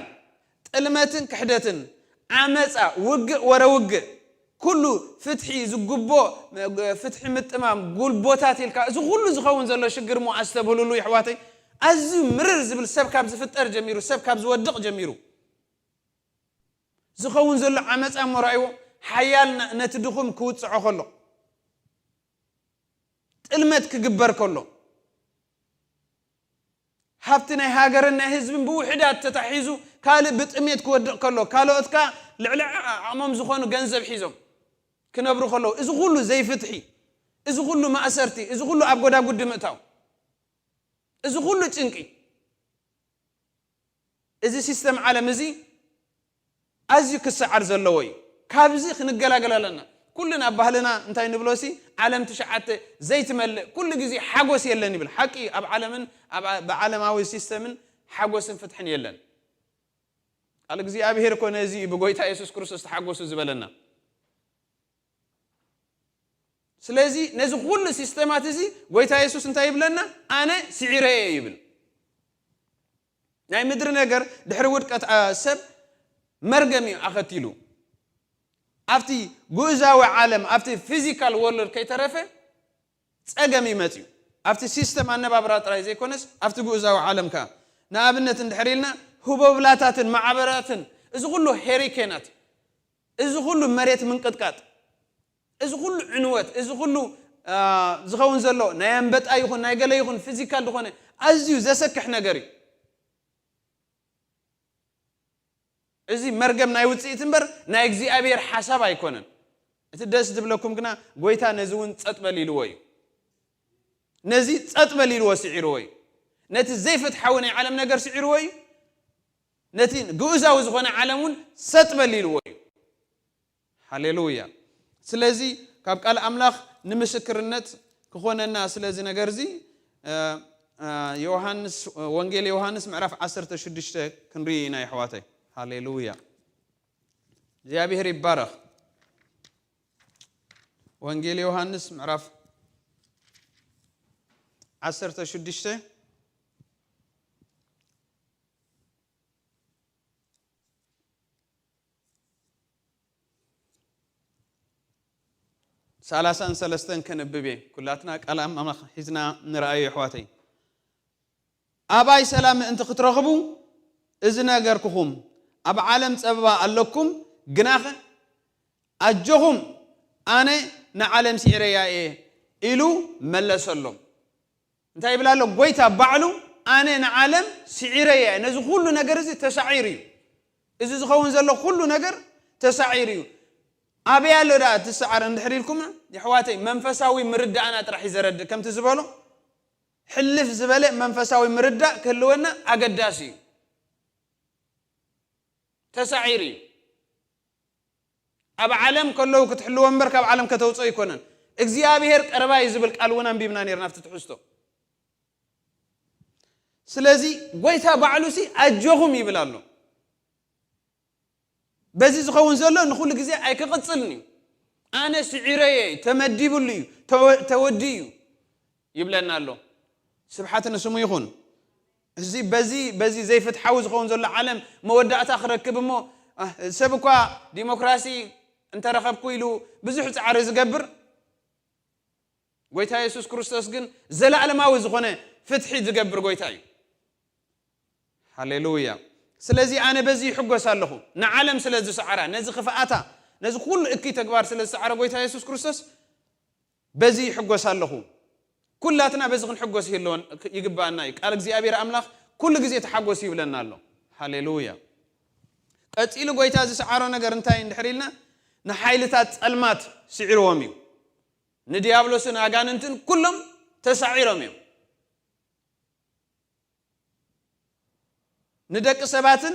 ጥልመትን ክሕደትን፣ ዓመፃ፣ ውግእ ወረ ውግእ፣ ኩሉ ፍትሒ ዝግቦ ፍትሒ ምጥማም፣ ጉልቦታት ኢልካ፣ እዚ ኩሉ ዝኸውን ዘሎ ሽግር እሞ ኣስተብህሉሉ የሕዋተይ። ኣዝዩ ምርር ዝብል ሰብ ካብ ዝፍጠር ጀሚሩ፣ ሰብ ካብ ዝወድቕ ጀሚሩ ዝኸውን ዘሎ ዓመፃ እሞ ረኣይዎ፣ ሓያል ነ- ነቲ ድኹም ክውፅዖ ከሎ፣ ጥልመት ክግበር ከሎ፣ ሃብቲ ናይ ሃገርን ናይ ህዝብን ብውሕዳት ተታሒዙ ካልእ ብጥሜት ክወድቕ ከሎ፣ ካልኦት ከኣ ልዕሊ ዓቕሞም ዝኾኑ ገንዘብ ሒዞም ክነብሩ ከለዉ፣ እዚ ኩሉ ዘይፍትሒ፣ እዚ ኩሉ ማእሰርቲ፣ እዚ ኩሉ ኣብ ጎዳጉዲ ምእታው፣ እዚ ኩሉ ጭንቂ፣ እዚ ሲስተም ዓለም እዚ ኣዝዩ ክሰዓር ዘለዎ እዩ። ካብዚ ክንገላገል ኣለና። ኩልና ኣብ ባህልና እንታይ ንብሎ ሲ ዓለም ትሽዓተ ዘይትመልእ፣ ኩሉ ግዜ ሓጎስ የለን ይብል። ሓቂ እዩ፣ ኣብ ዓለምን ኣብ ብዓለማዊ ሲስተምን ሓጎስን ፍትሕን የለን። ቃል እግዚኣብሔር እኮ ነዚ እዩ ብጎይታ የሱስ ክርስቶስ ተሓጎሱ ዝበለና። ስለዚ ነዚ ኩሉ ሲስተማት እዚ ጎይታ የሱስ እንታይ ይብለና? ኣነ ስዒረየ ይብል። ናይ ምድሪ ነገር ድሕሪ ውድቀት፣ ኣ፣ ሰብ መርገም እዩ ኣኸቲሉ። ኣብቲ ግኡዛዊ ዓለም፣ ኣብቲ ፊዚካል ወርልድ ከይተረፈ ጸገም ይመጽእ እዩ። ኣብቲ ሲስተም ኣነባብራ ጥራይ ዘይኮነስ፣ ኣብቲ ግኡዛዊ ዓለም ከኣ። ንኣብነት እንድሕር ኢልና፣ ህቦብላታትን ማዕበራትን፣ እዚ ኩሉ ሄሪኬናት፣ እዚ ኩሉ መሬት ምንቅጥቃጥ፣ እዚ ኩሉ ዕንወት፣ እዚ ኩሉ፣ ኣ፣ ዝኸውን ዘሎ ናይ ኣንበጣ ይኹን ናይ ገለ ይኹን ፊዚካል ዝኾነ ኣዝዩ ዘሰክሕ ነገር እዩ። እዚ መርገም ናይ ውጽኢት እምበር ናይ እግዚኣብሔር ሓሳብ ኣይኮነን። እቲ ደስ ዝብለኩም ግና ጎይታ ነዚ እውን ጸጥ በል ኢልዎ እዩ። ነዚ ጸጥ በል ኢልዎ ስዒርዎ እዩ። ነቲ ዘይፍትሓዊ ናይ ዓለም ነገር ስዒርዎ እዩ። ነቲ ግኡዛዊ ዝኾነ ዓለም እውን ሰጥ በል ኢልዎ እዩ። ሃሌሉያ። ስለዚ ካብ ቃል ኣምላኽ ንምስክርነት ክኾነና ስለዚ ነገር እዚ፣ እ፣ እ፣ ዮሃንስ፣ ወንጌል ዮሃንስ ምዕራፍ ዓሰርተ ሽዱሽተ ክንርኢ ኢና የሕዋተይ። ሃሌሉያ። እግዚኣብሔር ይባረኽ። ወንጌል ዮሃንስ ምዕራፍ ዓሰርተ ሽዱሽተ ሰላሳን ሰለስተን ከንብብ እየ። ኩላትና ቃል ኣምላኽ ሒዝና ንርኣዮ የሕዋተይ። ኣባይ ሰላም ምእንቲ ክትረኽቡ እዚ ነገርኩኹም። ኣብ ዓለም ጸበባ ኣለኩም፣ ግናኸ ኣጆኹም ኣነ ንዓለም ስዒረያ እየ ኢሉ መለሰሎም። እንታይ ይብል ኣሎ? ጎይታ ባዕሉ ኣነ ንዓለም ስዒረያ እየ። ነዚ ኩሉ ነገር እዚ ተሳዒሩ እዩ። እዚ ዝኸውን ዘሎ ኩሉ ነገር ተሳዒሩ እዩ። ኣበይ ኣሎ ደኣ እቲ ሰዓር እንድሕር ኢልኩም፣ የሕዋተይ፣ መንፈሳዊ ምርዳእና ጥራሕ እዩ ዘረድእ። ከምቲ ዝበሎ፣ ሕልፍ ዝበለ መንፈሳዊ ምርዳእ ክህልወና ኣገዳሲ እዩ። ተሳዒሩ እዩ። ኣብ ዓለም ከለዉ ክትሕልዎ እምበር ካብ ዓለም ከተውፅኦ ኣይኮነን። እግዚኣብሔር ቀረባ እዩ ዝብል ቃል እውን ኣንቢብና ነርና ኣብቲ ትሕዝቶ። ስለዚ ጎይታ ባዕሉ ሲ ኣጆኹም ይብል ኣሎ። በዚ ዝኸውን ዘሎ ንኹሉ ግዜ ኣይክቕጽልን እዩ። ኣነ ስዒረየ፣ ተመዲቡሉ እዩ፣ ተወ-፣ ተወዲኡ እዩ ይብለና ኣሎ። ስብሓት ንስሙ ይኹን። እዚ በዚ፣ በዚ ዘይፍትሓዊ ዝኸውን ዘሎ ዓለም መወዳእታ ክረክብ እሞ፣ አ፣ ሰብ እኳ ዲሞክራሲ እንተረኸብኩ ኢሉ ብዙሕ ጻዕሪ ዝገብር፣ ጎይታ የሱስ ክርስቶስ ግን ዘለኣለማዊ ዝኾነ ፍትሒ ዝገብር ጎይታ እዩ። ሃሌሉያ። ስለዚ ኣነ በዚ ይሕጎስ ኣለኹ። ንዓለም ስለ ዝሰዓራ፣ ነዚ ክፍኣታ፣ ነዚ ኩሉ እኩይ ተግባር ስለ ዝሰዓረ ጎይታ የሱስ ክርስቶስ በዚ ይሕጎስ ኣለኹ። ኩላትና በዚ ክንሕጎስ ይህልወን-፣ ይግብኣና እዩ። ቃል እግዚኣብሔር ኣምላኽ ኩሉ ግዜ ተሓጎስ ይብለና ኣሎ። ሃሌሉያ። ቀጺሉ ጎይታ ዝሰዓሮ ነገር እንታይ እንድሕር ኢልና፣ ንሓይልታት ጸልማት ስዒርዎም እዩ። ንዲያብሎስን ኣጋንንትን ኩሎም ተሳዒሮም እዮም። ንደቂ ሰባትን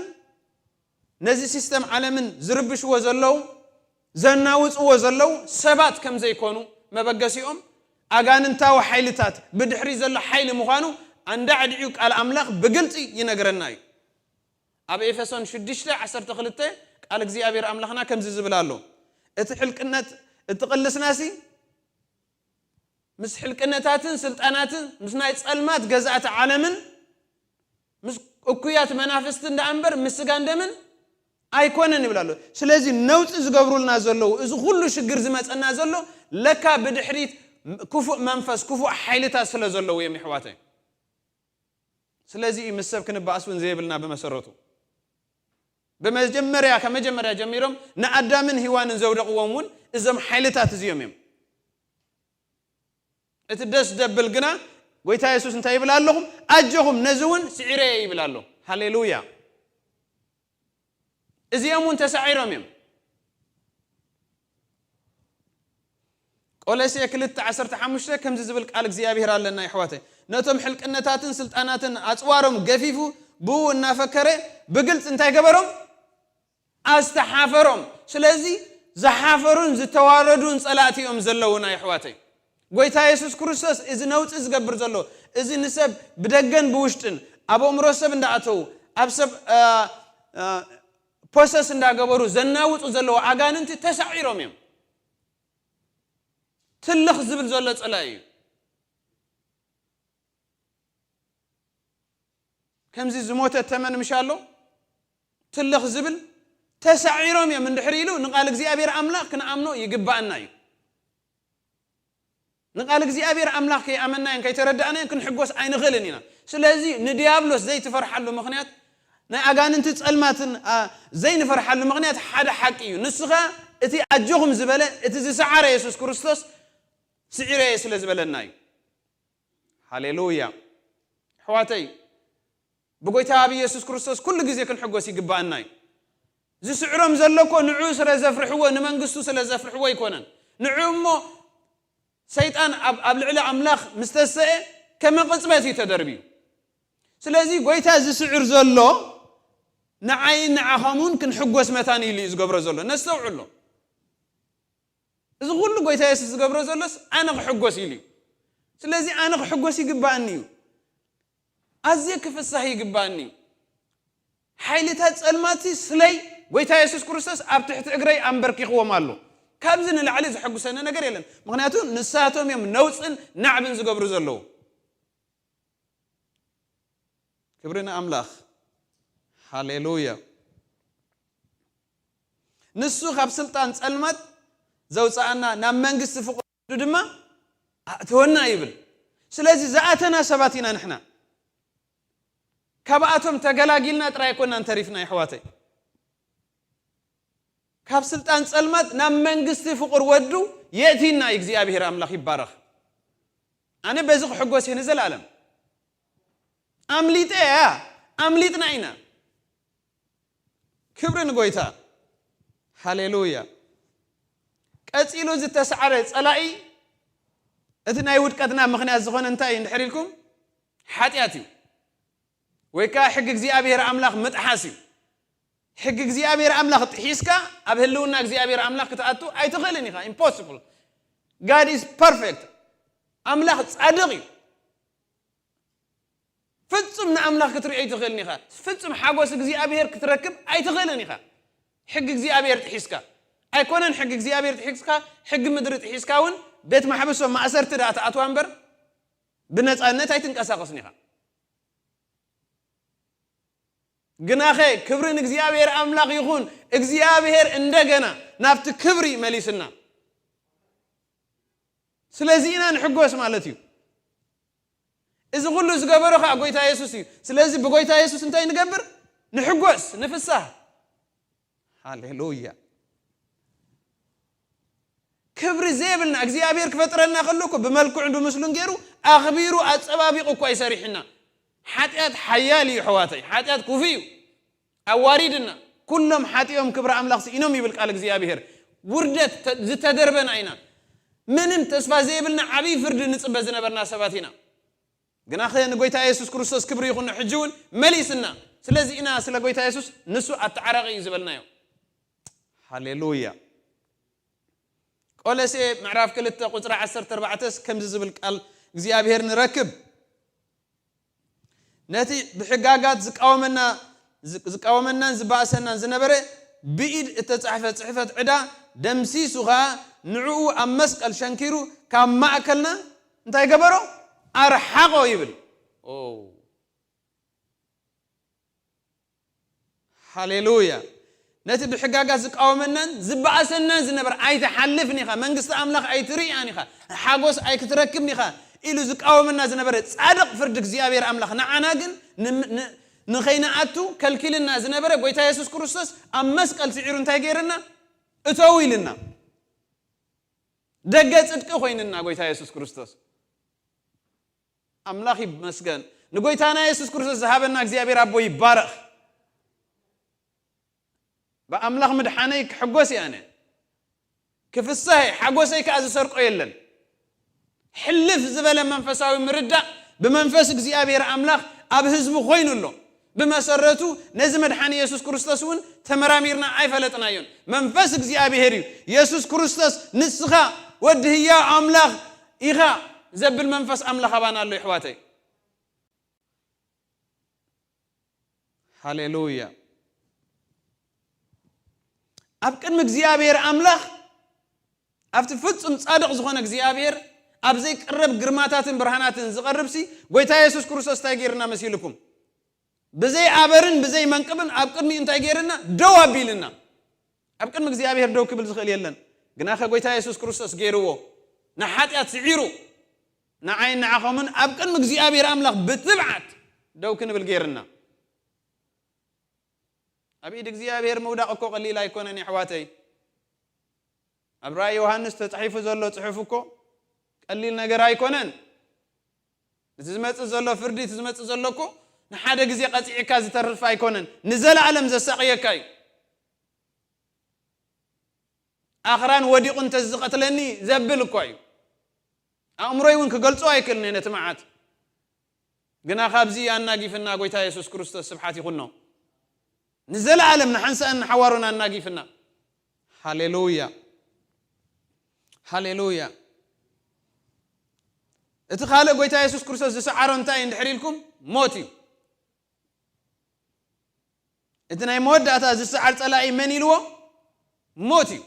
ነዚ ሲስተም ዓለምን ዝርብሽዎ ዘለዉ፣ ዘናውጽዎ ዘለዉ ሰባት ከም ዘይኮኑ መበገሲኦም ኣጋንንታዊ ሓይልታት ብድሕሪ ዘሎ ሓይሊ ምዃኑ ኣንዳዕዲዑ ቃል ኣምላኽ ብግልጺ ይነግረና እዩ። ኣብ ኤፌሶን ሽዱሽተ ዓሰርተ ክልተ ቃል እግዚኣብሔር ኣምላኽና ከምዚ ዝብል ኣሎ፣ እቲ ሕልቅነት፣ እቲ ቅልስናሲ ምስ ሕልቅነታትን ስልጣናትን፣ ምስ ናይ ጸልማት ገዛእቲ ዓለምን፣ ምስ እኩያት መናፍስትን ደኣ እምበር ምስ ስጋን ደምን ኣይኮነን ይብል ኣሎ። ስለዚ ነውጺ ዝገብሩልና ዘለዉ፣ እዚ ኩሉ ሽግር ዝመጸና ዘሎ ለካ ብድሕሪት ክፉእ መንፈስ፣ ክፉእ ሓይልታት ስለ ዘለዉ እዮም የሕዋተይ። ስለዚ እዩ ምስ ሰብ ክንበኣስ እውን ዘየብልና ብመሰረቱ። ብመጀመርያ፣ ካብ መጀመርያ ጀሚሮም ንኣዳምን ሂዋንን ዘውደቕዎም እውን እዞም ሓይልታት እዚኦም እዮም። እቲ ደስ ደብል ግና ጎይታ የሱስ እንታይ ይብል ኣለኹም? ኣጆኹም ነዚ እውን ስዒረየ ይብል ኣሎ። ሃሌሉያ። እዚኦም እውን ተሳዒሮም እዮም። ቆሎሴ ክልተ ዓሰርተ ሓሙሽተ ከምዚ ዝብል ቃል እግዚኣብሔር ኣለና የሕዋተይ። ነቶም ሕልቅነታትን ስልጣናትን ኣጽዋሮም ገፊፉ ብኡ እናፈከረ ብግልጽ እንታይ ገበሮም? ኣስተሓፈሮም። ስለዚ ዝሓፈሩን ዝተዋረዱን ጸላእቲ እዮም ዘለዉና የሕዋተይ። ጎይታ የሱስ ክርስቶስ እዚ ነውጺ ዝገብር ዘሎ፣ እዚ ንሰብ ብደገን ብውሽጥን ኣብ ኣእምሮ ሰብ እንዳኣተዉ፣ ኣብ ሰብ፣ አ፣ አ፣ ፖሰስ እንዳገበሩ ዘናውጹ ዘለዉ ኣጋንንቲ ተሳዒሮም እዮም። ትልኽ ዝብል ዘሎ ጸላኢ እዩ። ከምዚ ዝሞተ ተመን ምሽ ኣሎ ትልኽ ዝብል ተሳዒሮም እዮም። እንድሕር ኢሉ ንቃል እግዚኣብሔር ኣምላኽ ክንኣምኖ ይግባኣና እዩ። ንቃል እግዚኣብሔር ኣምላኽ ከይኣመናዮን ከይተረዳእናዮን ክንሕጎስ ኣይንኽእልን ኢና። ስለዚ ንዲያብሎስ ዘይትፈርሓሉ ምኽንያት፣ ናይ ኣጋንንቲ ጸልማትን ዘይንፈርሓሉ ምኽንያት ሓደ ሓቂ እዩ። ንሱ ኸኣ እቲ ኣጆኹም ዝበለ፣ እቲ ዝሰዓረ የሱስ ክርስቶስ ስዒረየ ስለ ዝበለና እዩ። ሃሌሉያ። ኣሕዋተይ፣ ብጎይታ ብኢየሱስ ክርስቶስ ኩሉ ግዜ ክንሕጎስ ይግባኣና እዩ። ዝስዕሮም ዘሎ እኮ ንዑ ስለ ዘፍርሕዎ፣ ንመንግስቱ ስለ ዘፍርሕዎ ኣይኮነን። ንዑ እሞ ሰይጣን ኣብ ኣብ ልዕሊ ኣምላኽ ምስ ተሰኤ ከመ ቅጽበት እዩ ተደርብዩ። ስለዚ ጎይታ ዝስዕር ዘሎ ንዓይን ንዓኸም እውን ክንሕጎስ መታን ኢሉ እዩ ዝገብሮ ዘሎ። ነስተውዕሎ። እዚ ኩሉ ጎይታ የሱስ ዝገብሮ ዘሎስ ኣነ ክሕጎስ ኢሉ እዩ። ስለዚ ኣነ ክሕጎስ ይግባኣኒ እዩ። ኣዝየ ክፍሳህ ይግባኣኒ እዩ። ሓይልታት ጸልማትሲ ስለይ ጎይታ የሱስ ክርስቶስ ኣብ ትሕቲ እግረይ ኣንበርኪኽዎም ኣሎ። ካብዚ ንላዕሊ ዘሐጉሰኒ ነገር የለን። ምኽንያቱ ንሳቶም እዮም ነውጽን ናዕብን ዝገብሩ ዘለዉ። ክብሪ ንኣምላኽ። ሃሌሉያ። ንሱ ካብ ስልጣን ጸልማት ዘውጽኣና ናብ መንግስቲ ፍቕሩ ድማ ኣእተወና ይብል። ስለዚ ዝኣተና ሰባት ኢና ንሕና። ካብኣቶም ተገላጊልና ጥራይ ኣይኮናን ተሪፍና የሕዋተይ። ካብ ስልጣን ጸልማት ናብ መንግስቲ ፍቕር ወዱ የእቲና እዩ። እግዚኣብሔር ኣምላኽ ይባረኽ። ኣነ በዚ ክሕጎስ እየ ንዘለኣለም። ኣምሊጠ እያ፣ ኣምሊጥና ኢና። ክብሪ ንጎይታ። ሃሌሉያ። ቀጺሉ ዝተሳዕረ ጸላኢ፣ እቲ ናይ ውድቀትና ምኽንያት ዝኾነ እንታይ እዩ እንድሕር ኢልኩም? ሓጢኣት እዩ። ወይ ከኣ ሕጊ እግዚኣብሔር ኣምላኽ ምጥሓስ እዩ። ሕጊ እግዚኣብሔር ኣምላኽ ጥሒስካ ኣብ ህልውና እግዚኣብሔር ኣምላኽ ክትኣቱ ኣይትኽእልን ኢኻ። Impossible. God is perfect. ኣምላኽ ጻድቕ እዩ። ፍጹም ንኣምላኽ ክትሪኦ ኣይትኽእልን ኢኻ። ፍጹም ሓጎስ እግዚኣብሔር ክትረክብ ኣይትኽእልን ኢኻ። ሕጊ እግዚኣብሔር ጥሒስካ። ኣይኮነን ሕጊ እግዚኣብሔር ጥሒስካ፣ ሕጊ ምድሪ ጥሒስካ እውን ቤት ማሕብሶ ማእሰርቲ ደኣ ትኣትዋ እምበር ብነጻነት ኣይትንቀሳቐስን ኢኻ። ግናኸ ክብሪ ንእግዚኣብሔር ኣምላኽ ይኹን፣ እግዚኣብሔር እንደገና ናብቲ ክብሪ መሊስና። ስለዚ ኢና ንሕጎስ ማለት እዩ። እዚ ኩሉ ዝገበሮ ኸኣ ጎይታ የሱስ እዩ። ስለዚ ብጎይታ የሱስ እንታይ ንገብር? ንሕጎስ፣ ንፍሳህ። ሃሌሉያ። ክብሪ ዘይብልና እግዚኣብሔር ክፈጥረና ከሎ እኮ ብመልክዑን ብምስሉን ገይሩ ኣኽቢሩ ኣጸባቢቑ እኮ ይሰሪሕና። ሓጢኣት ሓያል እዩ ኣሕዋተይ፣ ሓጢኣት ክፉእ እዩ። ኣዋሪድና። ኩሎም ሓጢኦም ክብሪ ኣምላኽ ስኢኖም ይብል ቃል እግዚኣብሔር። ውርደት ተ-፣ ዝተደርበና ኢና። ምንም ተስፋ ዘይብልና ዓብዪ ፍርዲ ንጽበ ዝነበርና ሰባት ኢና። ግናኸ ንጎይታ የሱስ ክርስቶስ ክብሪ ይኹን ሕጂ እውን መሊስና። ስለዚ ኢና ስለ ጎይታ የሱስ ንሱ ኣተዓራቒ እዩ ዝበልናዮ። ሃሌሉያ። ቆሎሴ ምዕራፍ ክልተ ቁጽሪ ዓሰርተ ኣርባዕተ ስ ከምዚ ዝብል ቃል እግዚኣብሔር ንረክብ። ነቲ ብሕጋጋት ዝቃወመና፣ ዝ-፣ ዝቃወመናን ዝበኣሰናን ዝነበረ ብኢድ እተጻሕፈ ጽሕፈት ዕዳ ደምሲሱ ኸኣ ንዕኡ ኣብ መስቀል ሸንኪሩ ካብ ማእከልና እንታይ ገበሮ? ኣርሓቖ ይብል። ኦ፣ ሃሌሉያ። ነቲ ብሕጋጋት ዝቃወመናን ዝበኣሰናን ዝነበረ ኣይትሓልፍን ኢኻ። መንግስቲ ኣምላኽ ኣይትርእያን ኢኻ። ሓጎስ ኣይክትረክብን ኢኻ ኢሉ ዝቃወመና ዝነበረ ጻድቕ ፍርዲ እግዚኣብሔር ኣምላኽ ንዓና ግን ን-፣ ን-፣ ንኸይንኣቱ ከልኪልና ዝነበረ ጎይታ የሱስ ክርስቶስ ኣብ መስቀል ስዒሩ እንታይ ገይርና? እተው ኢልና። ደገ ጽድቂ ኮይንና ጎይታ የሱስ ክርስቶስ። ኣምላኽ ይመስገን። ንጎይታና የሱስ ክርስቶስ ዝሃበና እግዚኣብሔር ኣቦ ይባረኽ። ብኣምላኽ ምድሓነይ ክሕጎስ እየ ኣነ። ክፍሳህ እየ፣ ሓጎሰይ ከኣ ዝሰርቆ የለን። ሕልፍ ዝበለ መንፈሳዊ ምርዳእ ብመንፈስ እግዚኣብሔር ኣምላኽ ኣብ ህዝቡ ኮይኑ ኣሎ። ብመሰረቱ ነዚ መድሓኒ የሱስ ክርስቶስ እውን ተመራሚርና ኣይፈለጥናዮን። መንፈስ እግዚኣብሔር እዩ። የሱስ ክርስቶስ ንስኻ ወዲ ህያው ኣምላኽ ኢኻ ዘብል መንፈስ ኣምላኽ ኣባና ኣሎ፣ የሕዋተይ። ሃሌሉያ። ኣብ ቅድሚ እግዚኣብሔር ኣምላኽ ኣብቲ ፍጹም ጻድቕ ዝኾነ እግዚኣብሔር ኣብ ዘይቅረብ ግርማታትን ብርሃናትን ዝቐርብሲ ጎይታ የሱስ ክርስቶስ እንታይ ገይርና መሲልኩም? ብዘይ ኣበርን ብዘይ መንቅብን ኣብ ቅድሚኡ እንታይ ገይርና? ደው ኣቢልና። ኣብ ቅድሚ እግዚኣብሔር ደው ክብል ዝኽእል የለን። ግናኸ ጎይታ የሱስ ክርስቶስ ገይርዎ። ንሓጢኣት ስዒሩ ንዓይን ንዓኸምን ኣብ ቅድሚ እግዚኣብሔር ኣምላኽ ብትብዓት ደው ክንብል ገይርና። ኣብ ኢድ እግዚኣብሔር ምውዳቕ እኮ ቀሊል ኣይኮነን የሕዋተይ። ኣብ ራእይ ዮሃንስ ተጻሒፉ ዘሎ ጽሑፍ እኮ ቀሊል ነገር ኣይኮነን። እቲ ዝመጽእ ዘሎ ፍርዲ፣ እቲ ዝመጽእ ዘሎ እኮ ንሓደ ግዜ ቀጺዕካ ዝተርፍ ኣይኮነን፣ ንዘለኣለም ዘሳቕየካ እዩ። ኣኽራን ወዲቑ እንተዝቐትለኒ ዘብል እኳ እዩ። ኣእምሮይ እውን ክገልጾ ኣይክእልን እየ ነቲ መዓት። ግና ካብዚ ኣናጊፍና ጎይታ የሱስ ክርስቶስ ስብሓት ይኹኖ። ንዘለኣለም ንሓንሳእን ንሓዋሩን ኣናጊፍና። ሃሌሉያ። ሃሌሉያ። እቲ ካልእ ጎይታ የሱስ ክርስቶስ ዝሰዓሮ እንታይ እዩ እንድሕር ኢልኩም? ሞት እዩ። እቲ ናይ መወዳእታ ዝሰዓር ጸላኢ መን ኢልዎ? ሞት እዩ።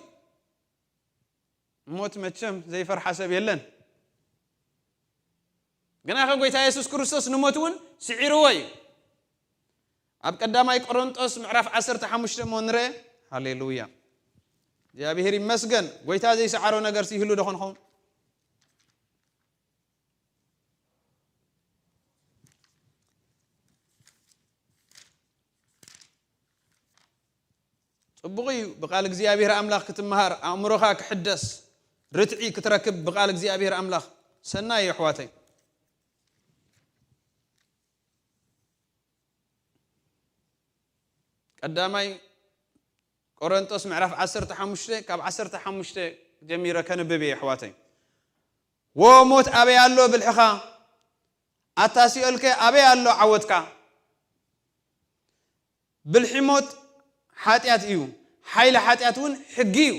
ሞት መቸም ዘይፈርሓ ሰብ የለን። ግናኸ ጎይታ የሱስ ክርስቶስ ንሞት እውን ስዒርዎ እዩ። ኣብ ቀዳማይ ቆሮንጦስ ምዕራፍ ዓሰርተ ሓሙሽተ እሞ ንርአ። ሃሌሉያ። እግዚኣብሔር ይመስገን። ጎይታ ዘይሰዓሮ ነገር ይህሉ ዶ ኾንኹም? ጽቡቕ እዩ ብቃል እግዚኣብሔር ኣምላኽ ክትመሃር፣ ኣእምሮኻ ክሕደስ፣ ርትዒ ክትረክብ ብቃል እግዚኣብሔር ኣምላኽ። ሰናይ እዩ ኣሕዋተይ። ቀዳማይ ቆሮንጦስ ምዕራፍ ዓሰርተ ሓሙሽተ ካብ ዓሰርተ ሓሙሽተ ጀሚረ ከንብብ እየ ኣሕዋተይ። "ዎ ሞት ኣበይ ኣሎ ብልሕኻ? ኣታ ሲኦልከ ኣበይ ኣሎ ዓወትካ?" ብልሒ ሞት ሓጢኣት እዩ፣ ሓይሊ ሓጢኣት እውን ሕጊ እዩ።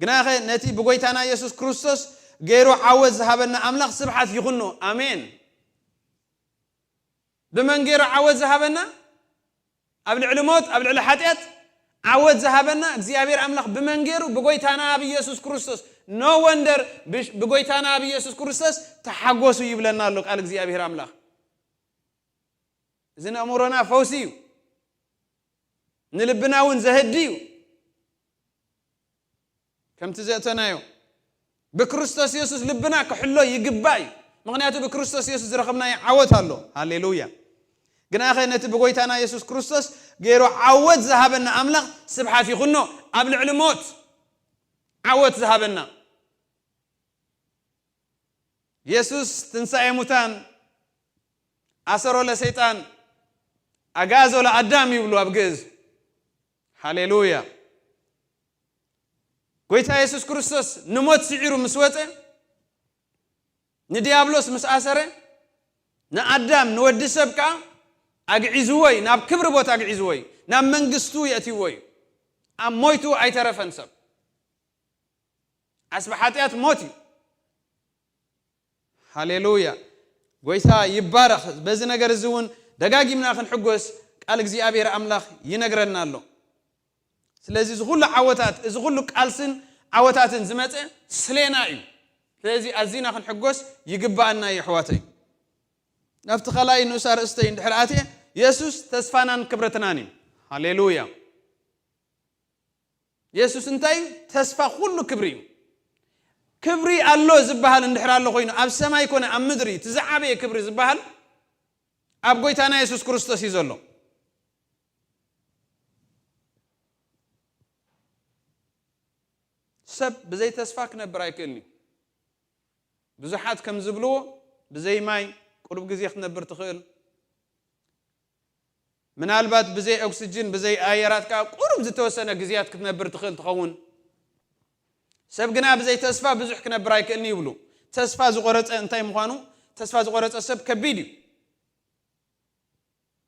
ግናኸ ነቲ ብጎይታና የሱስ ክርስቶስ ገይሩ ዓወት ዝሃበና ኣምላኽ ስብሓት ይኹኖ። ኣሜን። ብመን ገይሩ ዓወት ዝሃበና? ኣብ ልዕሊ ሞት፣ ኣብ ልዕሊ ሓጢኣት ዓወት ዝሃበና እግዚኣብሔር ኣምላኽ ብመን ገይሩ? ብጎይታና ኣብ ኢየሱስ ክርስቶስ። ኖ ወንደር ብሽ-፣ ብጎይታና ኣብ ኢየሱስ ክርስቶስ ተሓጎሱ ይብለና ኣሎ ቃል እግዚኣብሔር ኣምላኽ። እዚ ንኣእምሮና ፈውሲ እዩ፣ ንልብና እውን ዘህዲ እዩ። ከምቲ ዘእተናዮ ብክርስቶስ የሱስ ልብና ክሕሎ ይግባእ እዩ። ምኽንያቱ ብክርስቶስ የሱስ ዝረኸብናዮ ዓወት ኣሎ። ሃሌሉያ። ግናኸ ነቲ ብጎይታና የሱስ ክርስቶስ ገይሩ ዓወት ዝሃበና ኣምላኽ ስብሓት ይኹኖ። ኣብ ልዕሊ ሞት ዓወት ዝሃበና የሱስ ትንሳኤ ሙታን፣ ኣሰሮ ለሰይጣን፣ ኣጋዞ ለኣዳም ይብሉ ኣብ ግእዝ። ሃሌሉያ። ጎይታ የሱስ ክርስቶስ ንሞት ስዒሩ ምስ ወፀ፣ ንዲያብሎስ ምስ ኣሰረ፣ ንኣዳም ንወዲ ሰብ ከዓ ኣግዒዝዎ እዩ፣ ናብ ክብሪ ቦታ ኣግዒዝዎ እዩ፣ ናብ መንግስቱ የእትይዎ እዩ። ኣብ ሞይቱ ኣይተረፈን ሰብ። ዓስቢ ሓጢኣት ሞት እዩ። ሃሌሉያ። ጎይታ ይባረኽ። በዚ ነገር እዚ እውን ደጋጊምና ክንሕጎስ ቃል እግዚኣብሔር ኣምላኽ ይነግረና ኣሎ። ስለዚ እዚ ኩሉ ዓወታት፣ እዚ ኩሉ ቃልስን ዓወታትን ዝመፀ ስሌና እዩ። ስለዚ ኣዚና ክንሕጎስ ይግባኣና እዩ ኣሕዋተይ። ናብቲ ካልኣይ ንኡስ ኣርእስተይ እንድሕር ኣትየ፣ የሱስ ተስፋናን ክብረትናን እዩ። ሃሌሉያ። የሱስ እንታይ እዩ? ተስፋ ኩሉ ክብሪ እዩ። ክብሪ ኣሎ ዝበሃል እንድሕር ኣሎ ኮይኑ፣ ኣብ ሰማይ ኮነ ኣብ ምድሪ እቲ ዝዓበየ ክብሪ ዝበሃል ኣብ ጎይታና የሱስ ክርስቶስ እዩ ዘሎ። ሰብ ብዘይ ተስፋ ክነብር ኣይክእልን እዩ። ብዙሓት ከም ዝብልዎ፣ ብዘይ ማይ ቁሩብ ግዜ ክትነብር ትኽእል። ምናልባት ብዘይ ኦክስጅን፣ ብዘይ ኣየራት ከኣ ቁሩብ ዝተወሰነ ግዜያት ክትነብር ትኽእል ትኸውን። ሰብ ግና ብዘይ ተስፋ ብዙሕ ክነብር ኣይክእልን ይብሉ። ተስፋ ዝቖረጸ እንታይ ምዃኑ፣ ተስፋ ዝቖረጸ ሰብ ከቢድ እዩ።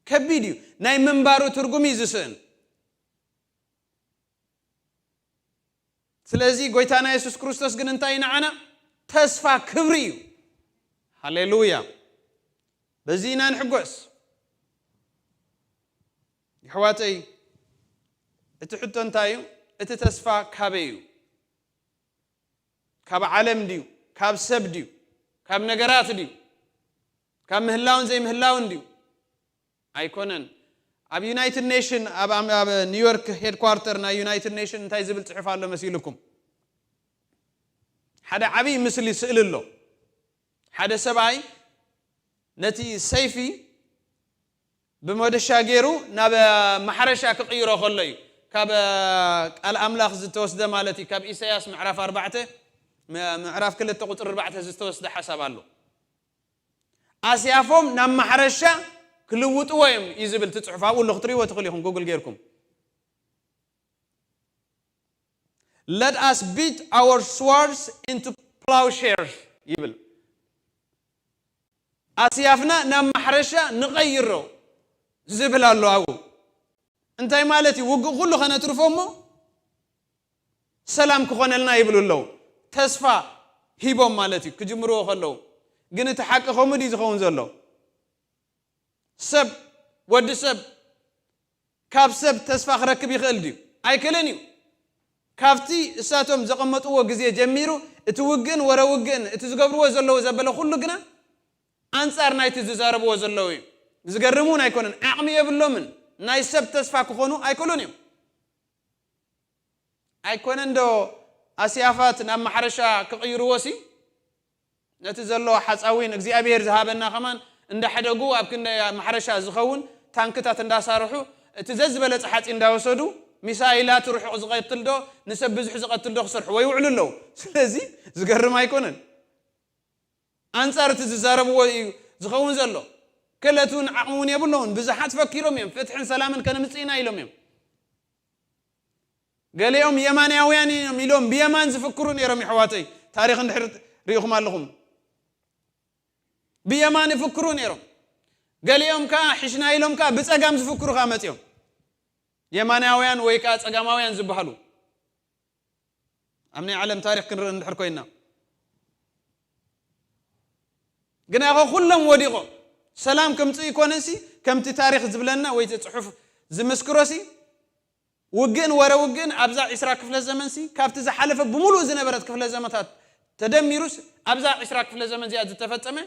ከቢድ እዩ። ናይ ምንባሩ ትርጉም እዩ ዝስእን። ስለዚ ጎይታና የሱስ ክርስቶስ ግን እንታይ እዩ ንዓና? ተስፋ ክብሪ እዩ። ሃሌሉያ። በዚ ኢና ንሕጎስ። የሕዋተይ፣ እቲ ሕቶ እንታይ እዩ? እቲ ተስፋ ካበይ እዩ? ካብ ዓለም ድዩ? ካብ ሰብ ድዩ? ካብ ነገራት ድዩ? ካብ ምህላውን ዘይምህላውን ድዩ? ኣይኮነን። ኣብ ዩናይትድ ኔሽን፣ ኣብ፣ ኣብ፣ ኣብ ኒውዮርክ ሄድኳርተር ናይ ዩናይትድ ኔሽን እንታይ ዝብል ጽሑፍ ኣሎ መሲልኩም? ሓደ ዓብዪ ምስሊ፣ ስእሊ ኣሎ። ሓደ ሰብኣይ ነቲ ሰይፊ ብመደሻ ገይሩ ናብ ማሕረሻ ክቕይሮ ከሎ እዩ። ካብ ቃል ኣምላኽ ዝተወስደ ማለት እዩ። ካብ ኢሳያስ ምዕራፍ ኣርባዕተ፣ ም-፣ ምዕራፍ ክልተ ቁጽሪ ኣርባዕተ ዝተወስደ ሓሳብ ኣሎ። ኣስያፎም ናብ ማሕረሻ ክልውጥዎ እዮም እዩ ዝብል እቲ ጽሑፍ። ኣብኡ ኣሎ፣ ክትርእይዎ ትኽእሉ ኢኹም ጉግል ጌርኩም። "Let us beat our swords into plowshares" ይብል። ኣስያፍና ናብ ማሕረሻ ንቐይሮ ዝብል ኣሎ ኣብኡ። እንታይ ማለት እዩ? ውግእ ኩሉ ከነትርፎ እሞ ሰላም ክኾነልና ይብሉ ኣለዉ። ተስፋ ሂቦም ማለት እዩ፣ ክጅምርዎ ከለዉ። ግን እቲ ሓቂ ከምኡ ድዩ ዝኸውን ዘሎ? ሰብ፣ ወዲ ሰብ ካብ ሰብ ተስፋ ክረክብ ይኽእል ድዩ? ኣይክእልን እዩ። ካብቲ እሳቶም ዘቐመጥዎ ግዜ ጀሚሩ፣ እቲ ውግእን ወረ ውግእን፣ እቲ ዝገብርዎ ዘለዉ ዘበለ ኩሉ ግና ኣንጻር ናይቲ ዝዛረብዎ ዘለዉ እዩ። ዝገርም እውን ኣይኮነን። ዓቕሚ የብሎምን። ናይ ሰብ ተስፋ ክኾኑ ኣይክእሉን እዮም። ኣይኮነን ዶ ኣስያፋት ናብ ማሕረሻ ክቕይርዎ ሲ? ነቲ ዘሎ ሓፃዊን እግዚኣብሔር ዝሃበና ከማን እንዳሕደጉ፣ ኣብ ክንዲ ማሕረሻ ዝኸውን ታንክታት እንዳሳርሑ፣ እቲ ዘዝበለጸ ሓፂን እንዳወሰዱ፣ ሚሳይላት ርሑቕ ዝቐትል ዶ፣ ንሰብ ብዙሕ ዝቐትል ዶ ክሰርሕዎ ይውዕሉ ኣለዉ። ስለዚ ዝገርም ኣይኮነን። ኣንጻር እቲ ዝዛረብዎ እዩ ዝኸውን ዘሎ። ክእለት እውን ዓቕሚ እውን የብሎምን። ብዙሓት ፈኪሮም እዮም። ፍትሕን ሰላምን ከነምጽእ ኢና ኢሎም እዮም። ገሊኦም የማናውያን እዮም ኢሎም ብየማን ዝፍክሩ ነይሮም፣ የሕዋተይ። ታሪኽ እንድሕር ርኢኹም ኣለኹም። ብየማን ይፍክሩ ነይሮም። ገሊኦም ከኣ ሕሽና ኢሎም ከኣ ብጸጋም ዝፍክሩ ከኣ መጺኦም። የማናውያን ወይ ከኣ ጸጋማውያን ዝበሃሉ። ኣብ ናይ ዓለም ታሪኽ ክንርኢ እንድሕር ኮይና። ግና እኮ ኩሎም ወዲቖም። ሰላም ከምጽእ ይኮነሲ፣ ከምቲ ታሪኽ ዝብለና ወይ እቲ ጽሑፍ ዝምስክሮሲ፣ ውግእን ወረ ውግእን ኣብዛ ዒስራ ክፍለ ዘመንሲ፣ ካብቲ ዝሓለፈ ብምሉእ ዝነበረት ክፍለ ዘመታት ተደሚሩስ፣ ኣብዛ ዒስራ ክፍለ ዘመን እዚኣ ዝተፈጸመ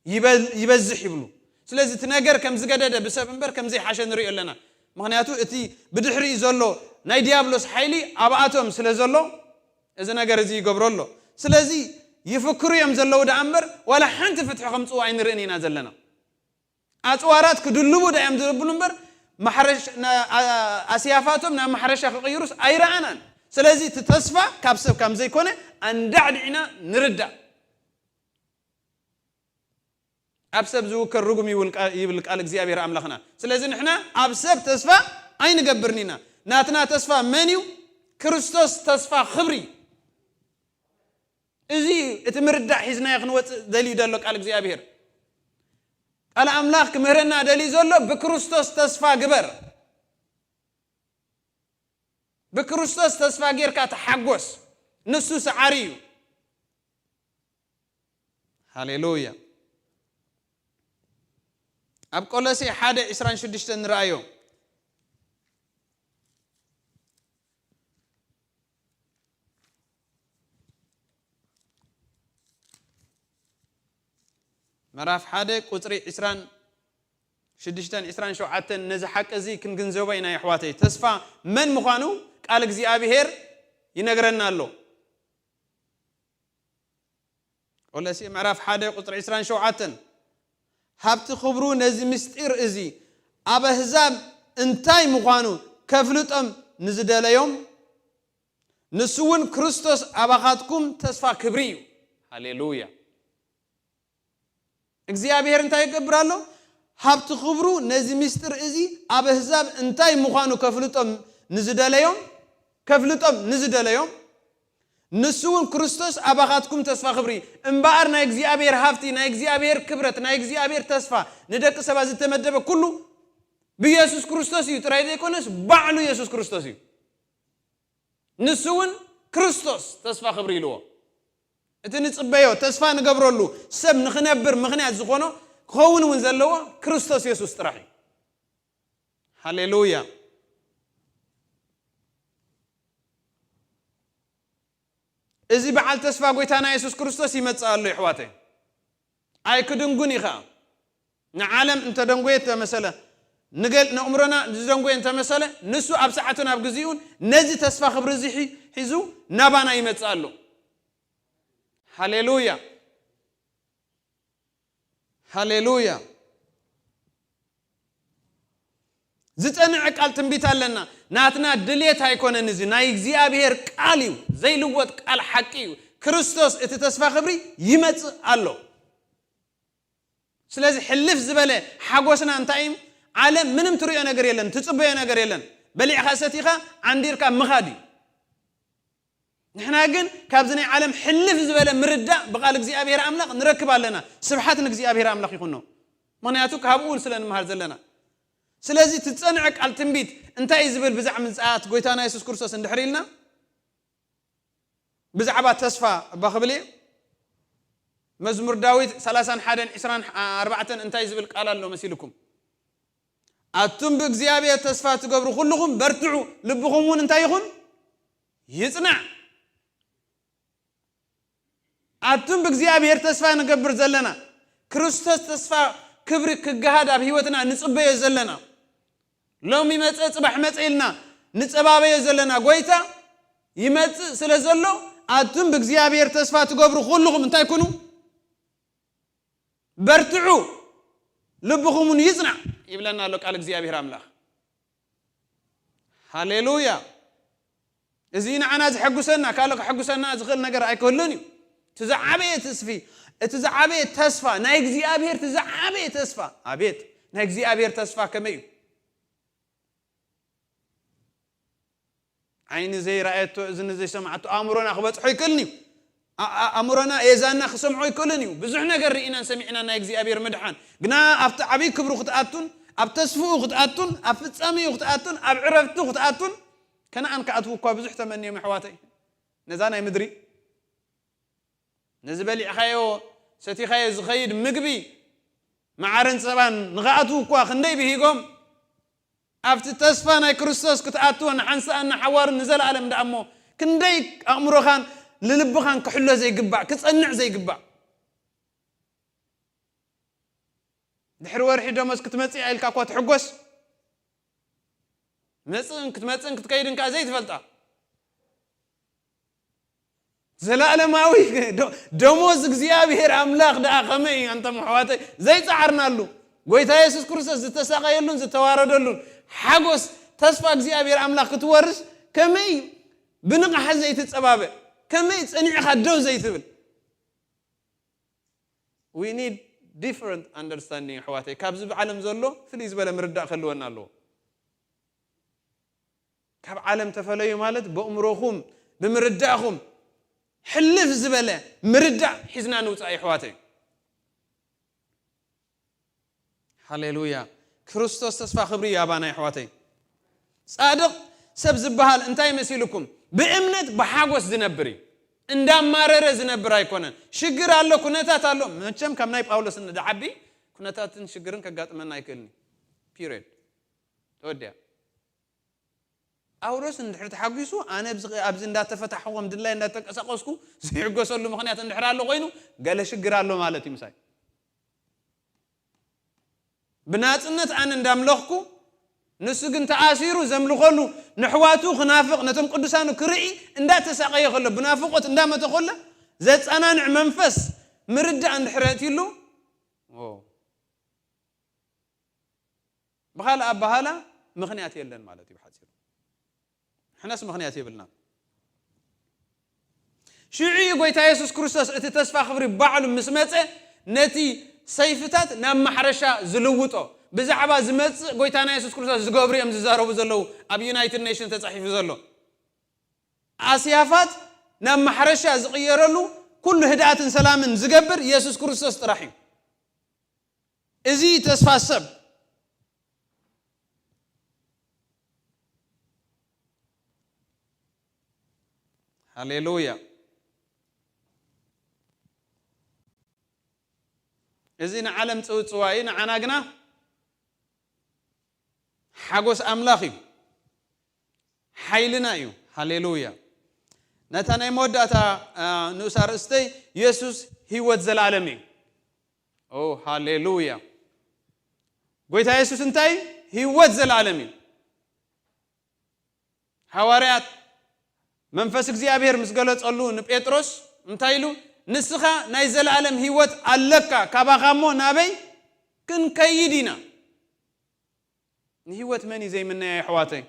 ይበል-፣ ይበዝሕ ይብሉ። ስለዚ እቲ ነገር ከም ዝገደደ ብሰብ እምበር ከም ዘይሓሸ ንሪኦ ኣለና። ምኽንያቱ እቲ ብድሕሪኡ ዘሎ ናይ ዲያብሎስ ሓይሊ ኣብኣቶም ስለ ዘሎ፣ እዚ ነገር እዚ ይገብሮ ኣሎ። ስለዚ ይፍክሩ እዮም ዘለዉ ደኣ እምበር፣ ዋላ ሓንቲ ፍትሒ ከምጽኡ ኣይንርእን ኢና ዘለና። ኣጽዋራት ክድልቡ ደኣ እዮም ዝብሉ እምበር፣ ማሕረሽ-፣ ና-፣ ኣ-፣ ኣስያፋቶም ናብ ማሕረሻ ክቕይሩስ ኣይረኣናን። ስለዚ እቲ ተስፋ ካብ ሰብ ከም ዘይኮነ ኣንዳዕዲዕና ንርዳእ። ኣብ ሰብ ዝውከል ርጉም ይብል ቃ-፣ ይብል ቃል እግዚኣብሔር ኣምላኽና። ስለዚ ንሕና ኣብ ሰብ ተስፋ ኣይንገብርን ኢና። ናትና ተስፋ መን እዩ? ክርስቶስ ተስፋ ክብሪ። እዚ እቲ ምርዳእ ሒዝናዮ ክንወጽእ ደልዩ ዘሎ ቃል እግዚኣብሔር። ቃል ኣምላኽ ክምህረና ደልዩ ዘሎ ብክርስቶስ ተስፋ ግበር። ብክርስቶስ ተስፋ ጌርካ ተሓጎስ። ንሱ ሰዓሪ እዩ። ሃሌሉያ። ኣብ ቆሎሴ ሓደ ዕስራን ሽዱሽተን ንረኣዮ። ምዕራፍ ሓደ ቁጽሪ ዕስራን ሽዱሽተን ዕስራን ሸውዓተን፣ ነዚ ሓቂ እዚ ክንግንዘቦ ኢና የሕዋተይ። ተስፋ መን ምዃኑ ቃል እግዚኣብሔር ይነግረና ኣሎ። ቆሎሴ ምዕራፍ ሓደ ቁጽሪ ዕስራን ሸውዓተን፣ ሃብቲ ክብሩ ነዚ ምስጢር እዚ ኣብ ኣህዛብ እንታይ ምዃኑ ከፍልጦም ንዝደለዮም፣ ንሱ እውን ክርስቶስ ኣባኻትኩም ተስፋ ክብሪ እዩ። ሃሌሉያ። እግዚኣብሔር እንታይ ይገብር ኣሎ? ሃብቲ ክብሩ ነዚ ምስጢር እዚ ኣብ ኣህዛብ እንታይ ምዃኑ ከፍልጦም ንዝደለዮም፣ ከፍልጦም ንዝደለዮም፣ ንሱ እውን ክርስቶስ ኣባኻትኩም ተስፋ ክብሪ። እምበኣር ናይ እግዚኣብሔር ሃብቲ፣ ናይ እግዚኣብሔር ክብረት፣ ናይ እግዚኣብሔር ተስፋ ንደቂ ሰባት ዝተመደበ ኩሉ ብኢየሱስ ክርስቶስ እዩ ጥራይ ዘይኮነስ ባዕሉ ኢየሱስ ክርስቶስ እዩ። ንሱ እውን ክርስቶስ ተስፋ ክብሪ ኢልዎ። እቲ ንጽበዮ፣ ተስፋ ንገብረሉ፣ ሰብ ንኽነብር ምኽንያት ዝኾኖ ክኸውን እውን ዘለዎ ክርስቶስ የሱስ ጥራሕ እዩ። ሃሌሉያ። እዚ በዓል ተስፋ ጎይታና የሱስ ክርስቶስ ይመጽእ ኣሎ፣ ይሕዋተይ። ኣይክድንጉን እዩ ኸኣ። ንዓለም እንተደንጎየ እንተመሰለ፣ ንገል-፣ ነእምሮና ዝደንጎየ እንተመሰለ፣ ንሱ ኣብ ሰዓቱን ኣብ ግዜኡን ነዚ ተስፋ ክብሪ እዚ ሒ-፣ ሒዙ ናባና ይመጽእ ኣሎ። ሃሌሉያ። ሃሌሉያ። ዝጸንዐ ቃል ትንቢት ኣለና። ናትና ድሌት ኣይኮነን፣ እዚ ናይ እግዚኣብሔር ቃል እዩ። ዘይልወጥ ቃል ሓቂ እዩ። ክርስቶስ እቲ ተስፋ ክብሪ ይመጽእ ኣሎ። ስለዚ ሕልፍ ዝበለ ሓጎስና እንታይ እዩ? ዓለም ምንም ትርእዮ ነገር የለን፣ ትጽበዮ ነገር የለን። በሊዕካ ሰቲኻ ዓንዲርካ ምኻድ እዩ። ንሕና ግን ካብዚ ናይ ዓለም ሕልፍ ዝበለ ምርዳእ ብቓል እግዚኣብሔር ኣምላኽ ንረክብ ኣለና። ስብሓት ንእግዚኣብሔር ኣምላኽ ይኹኖ። ምኽንያቱ ካብኡ ስለ ንምሃር ዘለና። ስለዚ እቲ ዝጸንዐ ቃል ትንቢት እንታይ እዩ ዝብል ብዛዕባ ምጽኣት ጎይታና የሱስ ክርስቶስ እንድሕር ኢልና፣ ብዛዕባ ተስፋ እባ ክብል እየ። መዝሙር ዳዊት ሰላሳን ሓደን ዕስራን ኣርባዕተን እንታይ ዝብል ቃል ኣሎ መሲልኩም? ኣቱም ብእግዚኣብሔር ተስፋ ትገብሩ ኩልኹም በርትዑ፣ ልብኹም እውን እንታይ ይኹን? ይጽናዕ። ኣቱም ብእግዚኣብሔር ተስፋ ንገብር ዘለና፣ ክርስቶስ ተስፋ ክብሪ ክገሃድ ኣብ ህይወትና ንጽበዮ ዘለና፣ ሎሚ መጸ ጽባሕ መጸ ኢልና ንጸባበዮ ዘለና ጎይታ ይመጽእ ስለ ዘሎ፣ ኣቱም ብእግዚኣብሔር ተስፋ ትገብሩ ኩልኹም እንታይ ኩኑ? በርትዑ፣ ልብኹም እውን ይጽናዕ ይብለና ኣሎ ቃል እግዚኣብሔር ኣምላኽ። ሃሌሉያ። እዚ ንዓና ዘሐጉሰና፣ ካልእ ከሐጉሰና ዝኽእል ነገር ኣይክህሉን እዩ። እቲ ዝዓበየ ተስፊ፣ እቲ ዝዓበየ ተስፋ፣ ናይ እግዚኣብሔር እቲ ዝዓበየ ተስፋ፣ ኣቤት፣ ናይ እግዚኣብሔር ተስፋ ከመይ እዩ? ዓይኒ ዘይረኣየቶ፣ እዝኒ ዘይሰማዓቶ ኣእምሮና ክበጽሖ ይክእልን እዩ። ኣ-፣ ኣ-፣ ኣእምሮና የዛና ክሰምዖ ይክእልን እዩ። ብዙሕ ነገር ርኢናን ሰሚዕናን ናይ እግዚኣብሔር ምድሓን። ግና ኣብቲ ዓብዪ ክብሩ ክትኣቱን፣ ኣብ ተስፍኡ ክትኣቱን፣ ኣብ ፍጻሜኡ ክትኣቱን፣ ኣብ ዕረፍቱ ክትኣቱን፣ ከነኣን ክኣትዉ እኳ ብዙሕ ተመንዮም ኣሕዋተይ። ነዛ ናይ ምድሪ፣ ነዚ በሊዕኻዮ፣ ሰቲኻዮ ዝኸይድ ምግቢ፣ መዓርን ጸባን ንኽኣትዉ እኳ ክንደይ ብሂጎም፣ ኣብቲ ተስፋ ናይ ክርስቶስ ክትኣትዎ ንሓንሳእን ንሓዋሩን ንዘለኣለም ደኣ እሞ፣ ክንደይ ኣእምሮኻን ልልብኻን ክሕሎ ዘይግባእ፣ ክጸንዕ ዘይግባእ። ድሕሪ ወርሒ ደሞዝ ክትመጽእ እያ ኢልካ እኳ ትሕጎስ። መጽእን ክትመጽእን ክትከይድን ከኣ ዘይትፈልጣ። ዘላለማዊ ዶ-፣ ደሞዝ እግዚኣብሔር ኣምላኽ ደኣ ከመይ እዩ? ኣንተም ኣሕዋተይ፣ ዘይጸዓርናሉ፣ ጎይታ የሱስ ክርስቶስ ዝተሳቐየሉን ዝተዋረደሉን ሓጎስ፣ ተስፋ እግዚኣብሔር ኣምላኽ ክትወርስ ከመይ እዩ? ብንቕሓት ዘይትጸባበ፣ ከመይ ጸኒዕኻ ደው ዘይትብል? We need different understanding ኣሕዋተይ። ካብዚ ብዓለም ዘሎ ፍልይ ዝበለ ምርዳእ ክህልወና ኣለዎ። ካብ ዓለም ተፈለዩ ማለት በእምሮኹም፣ ብምርዳእኹም፣ ሕልፍ ዝበለ ምርዳእ ሒዝና ንውጻእ የሕዋተይ። ሃሌሉያ። ክርስቶስ ተስፋ ክብሪ እዩ ኣባና የሕዋተይ። ጻድቕ ሰብ ዝበሃል እንታይ መሲልኩም? ብእምነት ብሓጎስ ዝነብር እዩ። እንዳማረረ ዝነብር ኣይኮነን። ሽግር ኣሎ፣ ኩነታት ኣሎ። መቸም ካብ ናይ ጳውሎስ ንድዓቢ ኩነታትን ሽግርን ከጋጥመና ኣይክእልን እዩ። ፒሪየድ። ተወዲኣ። ጳውሎስ እንድሕር ተሓጒሱ፣ ኣነ ኣብዚ፣ ኣብዚ እንዳተፈታሕኹ፣ ከም ድላይ እንዳተንቀሳቐስኩ ዝሕጎሰሉ ምኽንያት እንድሕር ኣሎ ኮይኑ፣ ገለ ሽግር ኣሎ ማለት እዩ ምሳይ። ብናጽነት ኣነ እንዳምለኽኩ፣ ንሱ ግን ተኣሲሩ ዘምልኾሉ ነሕዋቱ ክናፍቕ፣ ነቶም ቅዱሳኑ ክርኢ እንዳተሳቐየ ከሎ፣ ብናፍቖት እንዳመተ ከሎ፣ ዘጸናንዕ መንፈስ ምርዳእ እንድሕር ኣእትዩሉ፣ ኦ፣ ብኻልእ ኣበሃላ ምኽንያት የለን ማለት እዩ ብሓጺሩ። ንሕናስ ምኽንያት የብልና። ሽዑ እዩ ጎይታ የሱስ ክርስቶስ እቲ ተስፋ ክብሪ ባዕሉ ምስ መጸ ነቲ ሰይፍታት ናብ ማሕረሻ ዝልውጦ። ብዛዕባ ዝመጽእ ጎይታና የሱስ ክርስቶስ ዝገብሩ እዮም ዝዛረቡ ዘለዉ ኣብ ዩናይትድ ኔሽን ተጻሒፉ ዘሎ። ኣስያፋት ናብ ማሕረሻ ዝቕየረሉ ኩሉ ህድኣትን ሰላምን ዝገብር የሱስ ክርስቶስ ጥራሕ እዩ። እዚ ተስፋ ሰብ። ሃሌሉያ። እዚ ንዓለም ጽውጽዋ እዩ፣ ንዓና ግና ሓጎስ ኣምላኽ እዩ። ሓይልና እዩ። ሃሌሉያ። ነታ ናይ መወዳእታ ንኡሳ ርእስተይ፣ የሱስ ህይወት ዘለዓለም እዩ። ኦ ሃሌሉያ። ጎይታ የሱስ እንታይ? ህይወት ዘለዓለም እዩ። ሃዋርያት መንፈስ እግዚኣብሔር ምስ ገለጸሉ ንጴጥሮስ እንታይ ኢሉ? ንስኻ ናይ ዘለዓለም ህይወት ኣለካ፣ ካባኻ እሞ ናበይ ክንከይድ ኢና? ንህይወት መን እዩ ዘይምነያ? የሕዋተይ፣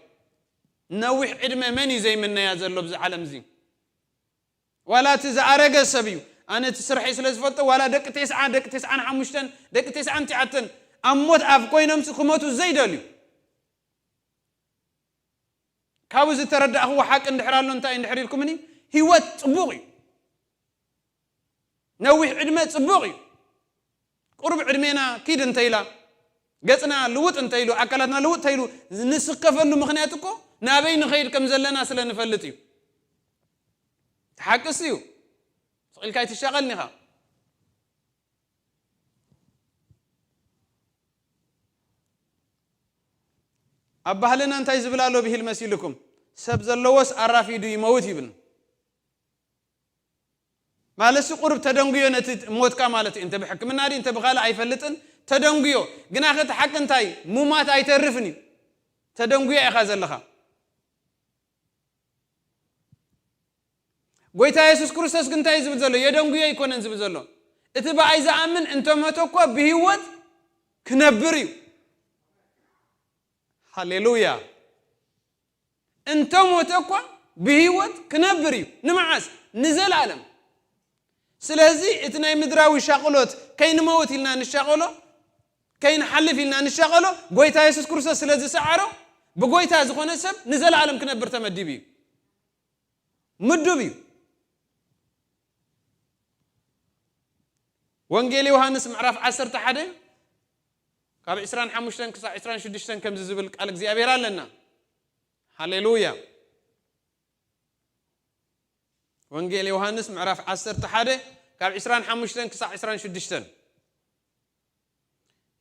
ነዊሕ ዕድመ መን እዩ ዘይምነያ ዘሎ ብዚ ዓለም እዚ? ዋላ እቲ ዝኣረገ ሰብ እዩ። ኣነ እቲ ስርሐይ ስለ ዝፈልጦ፣ ዋላ ደቂ ተስዓ፣ ደቂ ተስዓን ሓሙሽተን፣ ደቂ ተስዓን ትሽዓተን ኣብ ሞት ኣፍ ኮይኖምሲ ክመቱ ዘይደልዩ፣ ካብኡ ዝተረዳእኽዎ ሓቂ እንድሕር ኣሎ እንታይ እንድሕር ኢልኩምኒ፣ ህይወት ጽቡቕ እዩ። ነዊሕ ዕድመ ጽቡቕ እዩ። ቁሩብ ዕድሜና ኪድ እንተኢላ፣ ገጽና ልውጥ እንተኢሉ፣ ኣካላትና ልውጥ እንተኢሉ፣ ንስከፈሉ ምኽንያት እኮ ናበይ ንኸይድ ከም ዘለና ስለ ንፈልጥ እዩ። ሓቅስ እዩ። ስቕ ኢልካ ኣይትሻቐልን ኢኻ። ኣብ ባህልና እንታይ ዝብል ኣሎ ብሂል መሲልኩም? ሰብ ዘለዎስ ኣራፊዱ ይመውት ይብል። ማለትሲ ቁሩብ ተደንጉዮ ነቲ ሞትካ ማለት እዩ። እንተ ብሕክምና ድዩ እንተ ብኻልእ ኣይፈልጥን፣ ተደንጉዮ። ግና ኸ እቲ ሓቂ እንታይ? ሙማት ኣይተርፍን እዩ። ተደንጉዮ ኢኻ ዘለኻ። ጎይታ የሱስ ክርስቶስ ግን እንታይ እዩ ዝብል ዘሎ? የደንጉዮ ኣይኮነን ዝብል ዘሎ። እቲ ብኣይ ዝኣምን እንተ ሞተ እኳ ብህይወት ክነብር እዩ። ሃሌሉያ። እንተ ሞተ እኳ ብህይወት ክነብር እዩ። ንመዓስ? ንዘለኣለም። ስለዚ እቲ ናይ ምድራዊ ሻቕሎት፣ ከይንመውት ኢልና ንሻቐሎ፣ ከይንሓልፍ ኢልና ንሻቐሎ፣ ጎይታ የሱስ ክርስቶስ ስለ ዝሰዓሮ፣ ብጎይታ ዝኾነ ሰብ ንዘለኣለም ክነብር ተመዲቡ እዩ። ምዱብ እዩ። ወንጌል ዮሃንስ ምዕራፍ ዓሰርተ ሓደ ካብ ዕስራን ሓሙሽተን ክሳብ ዕስራን ሽዱሽተን ከምዚ ዝብል ቃል እግዚኣብሔር ኣለና። ሃሌሉያ። ወንጌል ዮሃንስ ምዕራፍ ዓሰርተ ሓደ ካብ ዕስራን ሓሙሽተን ክሳብ ዕስራን ሽዱሽተን።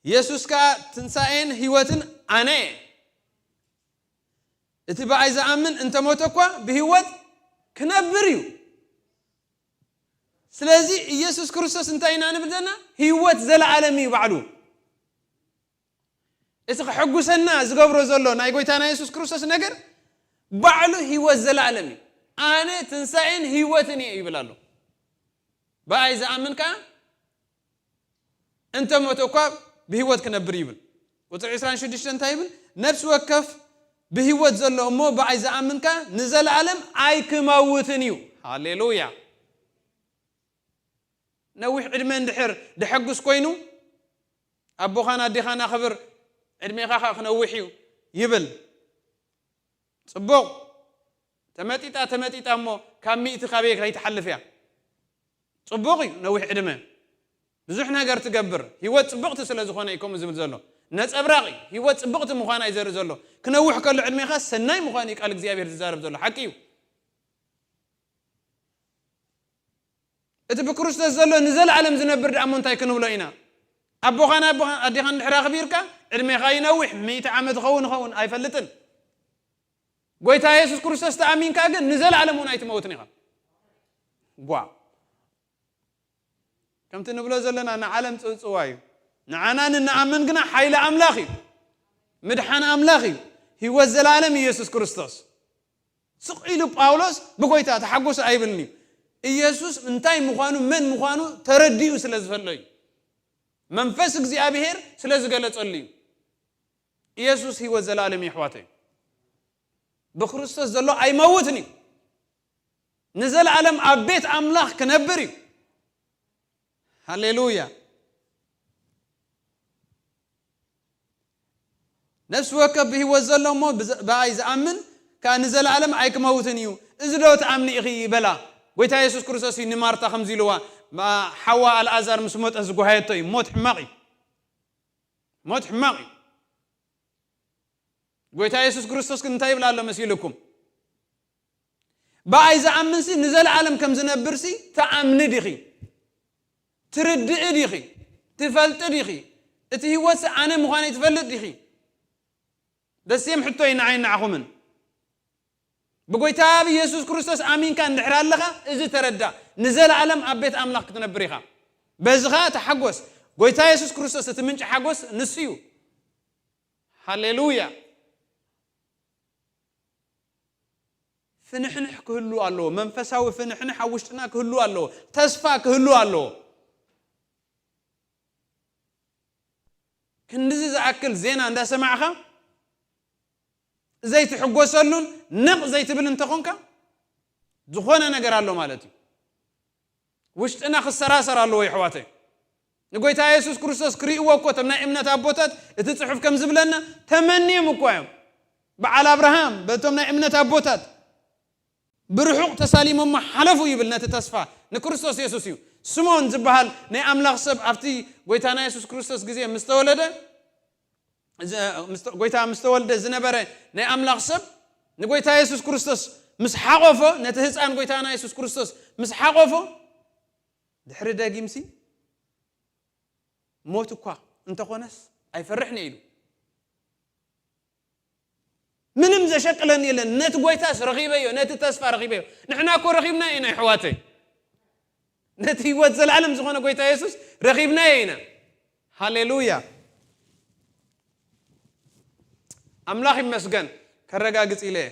የሱስ ከኣ ትንሳኤን ህይወትን ኣነ እየ። እቲ ብኣይ ዝኣምን እንተ ሞተ እኳ ብህይወት ክነብር እዩ። ስለዚ ኢየሱስ ክርስቶስ እንታይ ኢና ንብል ዘለና? ህይወት ዘለዓለም እዩ ባዕሉ። እቲ ክሕጉሰና ዝገብሮ ዘሎ ናይ ጎይታና የሱስ ክርስቶስ ነገር ባዕሉ ህይወት ዘለዓለም እዩ። ኣነ ትንሳኤን ህይወትን እየ ይብል ኣሎ። ብኣይ ዝኣምን ከኣ እንተ ሞተ እኳ ብህይወት ክነብር ይብል። ቁጽሪ ዕስራን ሽዱሽተን እንታይ ይብል? ነፍሲ ወከፍ ብህይወት ዘሎ እሞ ብኣይ ዝኣምን ከኣ ንዘለኣለም ኣይክመውትን እዩ። ሃሌሉያ። ነዊሕ ዕድመ እንድሕር ደሐጉስ ኮይኑ፣ ኣቦኻን ኣዴኻን ኣኽብር፣ ዕድሜኻ ኸኣ ክነውሕ እዩ ይብል። ጽቡቕ። ተመጢጣ፣ ተመጢጣ እሞ ካብ ሚእቲ ካበይ ከይትሓልፍ እያ። ጽቡቕ እዩ ነዊሕ ዕድመ። ብዙሕ ነገር ትገብር። ህይወት ጽብቕቲ ስለ ዝኾነ እዩ ከምኡ ዝብል ዘሎ። ነጸብራቕ እዩ። ህይወት ጽብቕቲ ምዃና እዩ ዘርኢ ዘሎ። ክነውሕ ከሎ ዕድሜኻ ሰናይ ምዃኑ እዩ ቃል እግዚኣብሔር ዝዛረብ ዘሎ። ሓቂ እዩ። እቲ ብክርስቶስ ዘሎ ንዘለኣለም ዝነብር ደኣ እሞ እንታይ ክንብሎ ኢና? ኣቦኻን ኣቦኻን ኣዴኻን እንድሕር ኣኽቢርካ፣ ዕድሜኻ ይነውሕ፣ ሚእቲ ዓመት ይኸውን ይኸውን፣ ኣይፈልጥን። ጎይታ የሱስ ክርስቶስ ተኣሚንካ ግን ንዘለኣለም እውን ኣይትመውትን ኢኻ። ጓ። ከምቲ ንብሎ ዘለና ንዓለም ጽውጽዋ እዩ። ንዓና ንንኣምን ግና ሓይሊ ኣምላኽ እዩ። ምድሓን ኣምላኽ እዩ። ህይወት ዘላለም ኢየሱስ ክርስቶስ። ስቕ ኢሉ ጳውሎስ ብጎይታ ተሓጎሱ ኣይብልን እዩ። ኢየሱስ እንታይ ምዃኑ፣ መን ምዃኑ ተረዲኡ ስለ ዝፈሎ እዩ። መንፈስ እግዚኣብሔር ስለ ዝገለጸሉ እዩ። ኢየሱስ ህይወት ዘላለም እዩ፣ ኣሕዋተይ። ብክርስቶስ ዘሎ ኣይመውትን እዩ። ንዘለኣለም ኣብ ቤት ኣምላኽ ክነብር እዩ። ሃሌሉያ። ነፍሲ ወከፍ ብህይወት ዘሎ እሞ ብዘ-፣ ብኣይ ዝኣምን ከኣ ንዘለኣለም ኣይክመውትን እዩ። እዚ ዶ ትኣምኒ ኢኺ? በላ። ጎይታ የሱስ ክርስቶስ እዩ ንማርታ ከምዚ ኢልዋ፣ ማ-፣ ሓዋ ኣልኣዛር ምስ ሞተ ዝጓሃየቶ እዩ። ሞት ሕማቕ እዩ። ሞት ሕማቕ እዩ። ጎይታ የሱስ ክርስቶስ ግን እንታይ ይብል ኣሎ መሲልኩም? ብኣይ ዝኣምንሲ ንዘለኣለም ከም ዝነብርሲ ትኣምኒ ዲኺ? ትርድኢ ዲኺ? ትፈልጢ ዲኺ? እቲ ህይወትሲ ኣነ ምዃነይ ትፈልጥ ዲኺ? ደሴም ሕቶ እዩ ንዓይ ንዓኹምን። ብጎይታ ብኢየሱስ ክርስቶስ ኣሚንካ እንድሕር ኣለኻ፣ እዚ ተረዳ፣ ንዘለኣለም ኣብ ቤት ኣምላኽ ክትነብር ኢኻ። በዚ ኸኣ ተሓጎስ። ጎይታ የሱስ ክርስቶስ እቲ ምንጪ ሓጎስ ንሱ እዩ። ሃሌሉያ። ፍንሕንሕ ክህሉ ኣለዎ። መንፈሳዊ ፍንሕንሕ ኣብ ውሽጥና ክህሉ ኣለዎ። ተስፋ ክህሉ ኣለዎ። ክንድዚ ዝኣክል ዜና እንዳሰማዕኻ ዘይትሕጎሰሉን ነቕ ዘይትብል እንተኾንካ፣ ዝኾነ ነገር ኣሎ ማለት እዩ። ውሽጥና ክሰራሰር ኣለዎ፣ የሕዋተይ። ንጎይታ የሱስ ክርስቶስ ክርእይዎ እኮ፣ እቶም ናይ እምነት ኣቦታት፣ እቲ ጽሑፍ ከም ዝብለና፣ ተመንዮም እኮ እዮም። በዓል ኣብርሃም፣ በቶም ናይ እምነት ኣቦታት፣ ብርሑቕ ተሳሊሞሞ ሓለፉ ይብል፣ ነቲ ተስፋ ንክርስቶስ የሱስ እዩ። ስምዖን ዝበሃል ናይ ኣምላኽ ሰብ ኣብቲ ጎይታና የሱስ ክርስቶስ ግዜ ምስ ተወለደ፣ ዝ-፣ ምስ ተ-፣ ጎይታ ምስ ተወልደ ዝነበረ ናይ ኣምላኽ ሰብ ንጎይታ የሱስ ክርስቶስ ምስ ሓቖፎ፣ ነቲ ህፃን ጎይታና የሱስ ክርስቶስ ምስ ሓቖፎ፣ ድሕሪ ደጊምሲ ሞት እኳ እንተኾነስ ኣይፈርሕን ኢሉ። ምንም ዘሸቅለኒ የለን። ነቲ ጎይታስ ረኺበዮ፣ ነቲ ተስፋ ረኺበዮ። ንሕና እኮ ረኺብና ኢና፣ ኣሕዋተይ። ነቲ ህይወት ዘለዓለም ዝኾነ ጎይታ የሱስ ረኺብናዮ ኢና። ሃሌሉያ። ኣምላኽ ይመስገን። ከረጋግጽ ኢለ እየ።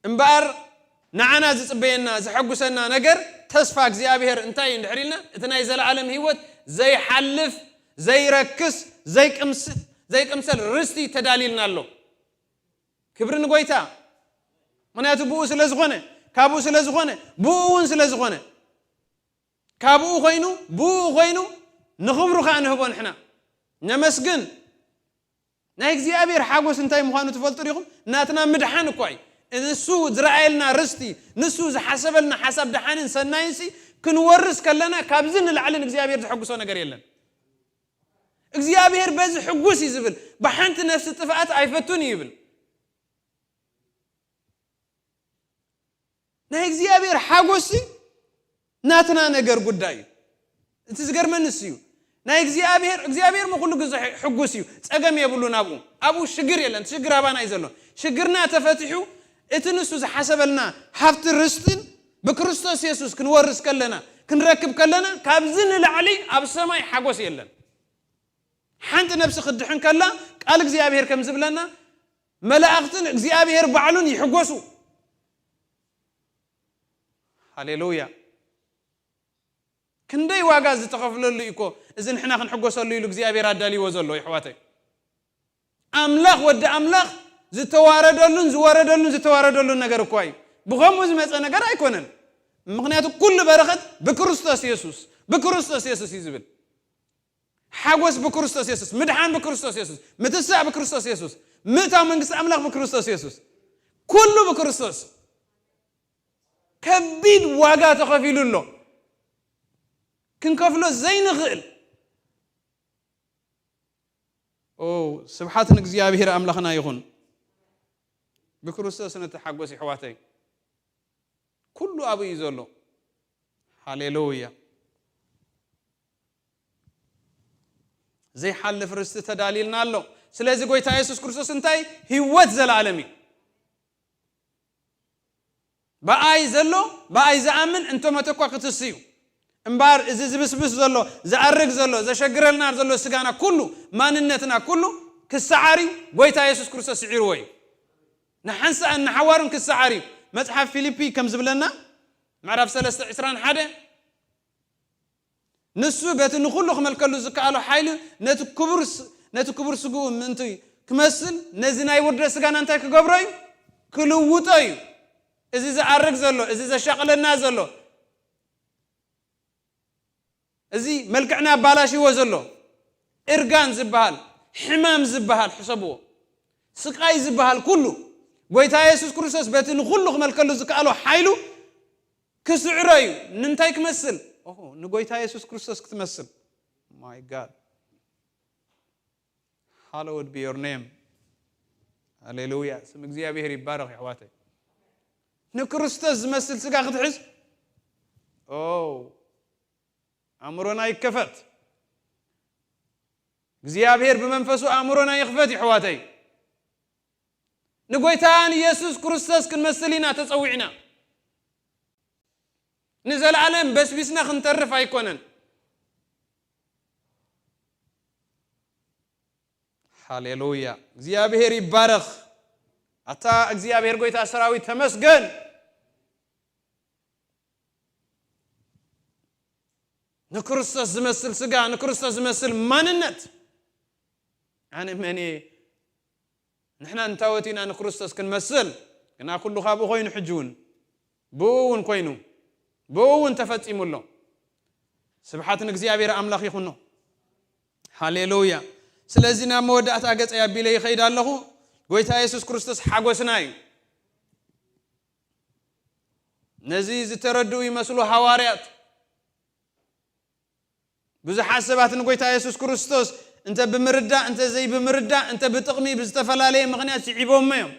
እምበኣር ንዓና ዝጽበየና፣ ዘሐጉሰና ነገር፣ ተስፋ እግዚኣብሔር እንታይ እዩ እንድሕር ኢልና፣ እቲ ናይ ዘለዓለም ህይወት ዘይሓልፍ፣ ዘይረክስ፣ ዘይቅምስ-፣ ዘይቅምሰል ርስቲ ተዳልዩልና ኣሎ። ክብሪ ንጎይታ። ምኽንያቱ ብኡ ስለ ዝኾነ፣ ካብኡ ስለ ዝኾነ፣ ብኡ እውን ስለ ዝኾነ፣ ካብኡ ኮይኑ፣ ብኡ ኮይኑ፣ ንኽብሩ ከኣ ንህቦ ንሕና። ነመስግን። ናይ እግዚኣብሔር ሓጎስ እንታይ ምዃኑ ትፈልጡ ዲኹም? ናትና ምድሓን እኳ እዩ። ንሱ ዝረኣየልና ርስቲ፣ ንሱ ዝሓሰበልና ሓሳብ ደሓንን ሰናይንሲ ክንወርስ ከለና፣ ካብዚ ንላዕሊ ንእግዚኣብሔር ዘሐጉሶ ነገር የለን። እግዚኣብሔር በዚ ሕጉስ እዩ ዝብል፣ ብሓንቲ ነፍሲ ጥፍኣት ኣይፈቱን እዩ ይብል። ናይ እግዚኣብሔር ሓጎስሲ ናትና ነገር ጉዳይ እዩ። እቲ ዝገርመኒ እሱ እዩ። ናይ እግዚኣብሔር፣ እግዚኣብሔር ሞ ኩሉ ግዜ ሕጉስ እዩ። ጸገም የብሉን ኣብኡ። ኣብኡ ሽግር የለን። እቲ ሽግር ኣባና እዩ ዘሎ። ሽግርና ተፈቲሑ፣ እቲ ንሱ ዝሓሰበልና ሃብቲ ርስትን ብክርስቶስ የሱስ ክንወርስ ከለና፣ ክንረክብ ከለና፣ ካብዚ ንላዕሊ ኣብ ሰማይ ሓጎስ የለን። ሓንቲ ነፍሲ ክትድሕን ከላ፣ ቃል እግዚኣብሔር ከም ዝብለና፣ መላእኽትን እግዚኣብሔር ባዕሉን ይሕጎሱ። ሃሌሉያ። ክንደይ ዋጋ ዝተኸፍለሉ እዩ እኮ እዚ ንሕና ክንሕጎሰሉ ኢሉ እግዚኣብሔር ኣዳልይዎ ዘሎ፣ የሕዋተይ። ኣምላኽ፣ ወዲ ኣምላኽ ዝተዋረደሉን ዝወረደሉን ዝተዋረደሉን ነገር እኳ እዩ። ብኸምኡ ዝመጸ ነገር ኣይኮነን። ምኽንያቱ ኩሉ በረኸት ብክርስቶስ የሱስ፣ ብክርስቶስ የሱስ እዩ ዝብል። ሓጎስ ብክርስቶስ የሱስ፣ ምድሓን ብክርስቶስ የሱስ፣ ምትሳእ ብክርስቶስ የሱስ፣ ምእታው መንግስቲ ኣምላኽ ብክርስቶስ የሱስ። ኩሉ ብክርስቶስ። ከቢድ ዋጋ ተኸፊሉ ኣሎ። ክንከፍሎ ዘይንኽእል። ኦ፣ ስብሓት ንእግዚኣብሔር ኣምላኽና ይኹን። ብክርስቶስ ንተሓጎስ፣ የሕዋተይ። ኩሉ ኣብኡ እዩ ዘሎ። ሃሌሉያ። ዘይሓልፍ ርስቲ ተዳልዩልና ኣሎ። ስለዚ ጎይታ የሱስ ክርስቶስ እንታይ? ህይወት ዘለኣለም እዩ። ብኣይ ዘሎ፣ ብኣይ ዝኣምን እንተሞተ እኳ ክትስ እዩ። እምበኣር እዚ ዝብስብስ ዘሎ፣ ዝኣርግ ዘሎ፣ ዘሸግረልና ዘሎ ስጋና ኩሉ፣ ማንነትና ኩሉ ክሰዓር እዩ። ጎይታ የሱስ ክርስቶስ ስዒርዎ እዩ። ንሓንሳእን ንሓዋሩን ክሰዓር እዩ። መጽሓፍ ፊልፒ ከም ዝብለና፣ ምዕራፍ ሰለስተ ዕስራን ሓደ፣ ንሱ በቲ ንኹሉ ክመልከሉ ዝከኣሎ ሓይሊ ነቲ ክቡር ስ-፣ ነቲ ክቡር ስግኡ ምእንቲ ክመስል፣ ነዚ ናይ ውርደት ስጋና እንታይ ክገብሮ እዩ? ክልውጦ እዩ። እዚ ዝኣርግ ዘሎ፣ እዚ ዘሻቕለና ዘሎ፣ እዚ መልክዕና ኣባላሽዎ ዘሎ፣ እርጋን ዝበሃል፣ ሕማም ዝበሃል፣ ሕሰብዎ፣ ስቃይ ዝበሃል ኩሉ፣ ጎይታ የሱስ ክርስቶስ በቲ ንኹሉ ክመልከሉ ዝከኣሎ ሓይሉ ክስዕሮ እዩ። ንምንታይ ክመስል? ኦሆ፣ ንጎይታ የሱስ ክርስቶስ ክትመስል። My God. Hallowed be your name. ሃሌሉያ። ስም እግዚኣብሔር ይባረኽ፣ የሕዋተይ። ንክርስቶስ ዝመስል ስጋ ክትሕዝ፣ ኦ፣ ኣእምሮና ይከፈት። እግዚኣብሔር ብመንፈሱ ኣእምሮና ይኽፈት፣ ይሕዋተይ። ንጎይታ ንየሱስ ክርስቶስ ክንመስል ኢና ተጸዊዕና። ንዘለዓለም በስቢስና ክንተርፍ ኣይኮነን። ሃሌሉያ። እግዚኣብሔር ይባረኽ። ኣታ እግዚኣብሔር ጎይታ ሰራዊት ተመስገን። ንክርስቶስ ዝመስል ስጋ፣ ንክርስቶስ ዝመስል ማንነት። ኣነ መን እየ? ንሕና እንታወት ኢና ንክርስቶስ ክንመስል? ግና ኩሉ ካብኡ ኮይኑ፣ ሕጂ እውን ብኡ እውን ኮይኑ፣ ብኡ እውን ተፈጺሙ ኣሎ። ስብሓት ንእግዚኣብሔር ኣምላኽ ይኹኖ። ሃሌሉያ። ስለዚ ናብ መወዳእታ ገጸይ ኣቢለ ይኸይድ ኣለኹ። ጎይታ የሱስ ክርስቶስ ሓጎስና እዩ። ነዚ ዝተረድኡ ይመስሉ ሃዋርያት። ብዙሓት ሰባት ንጎይታ የሱስ ክርስቶስ እንተ ብምርዳእ፣ እንተ ዘይብምርዳእ፣ እንተ ብጥቕሚ ብዝተፈላለየ ምኽንያት ስዒቦሞ እዮም።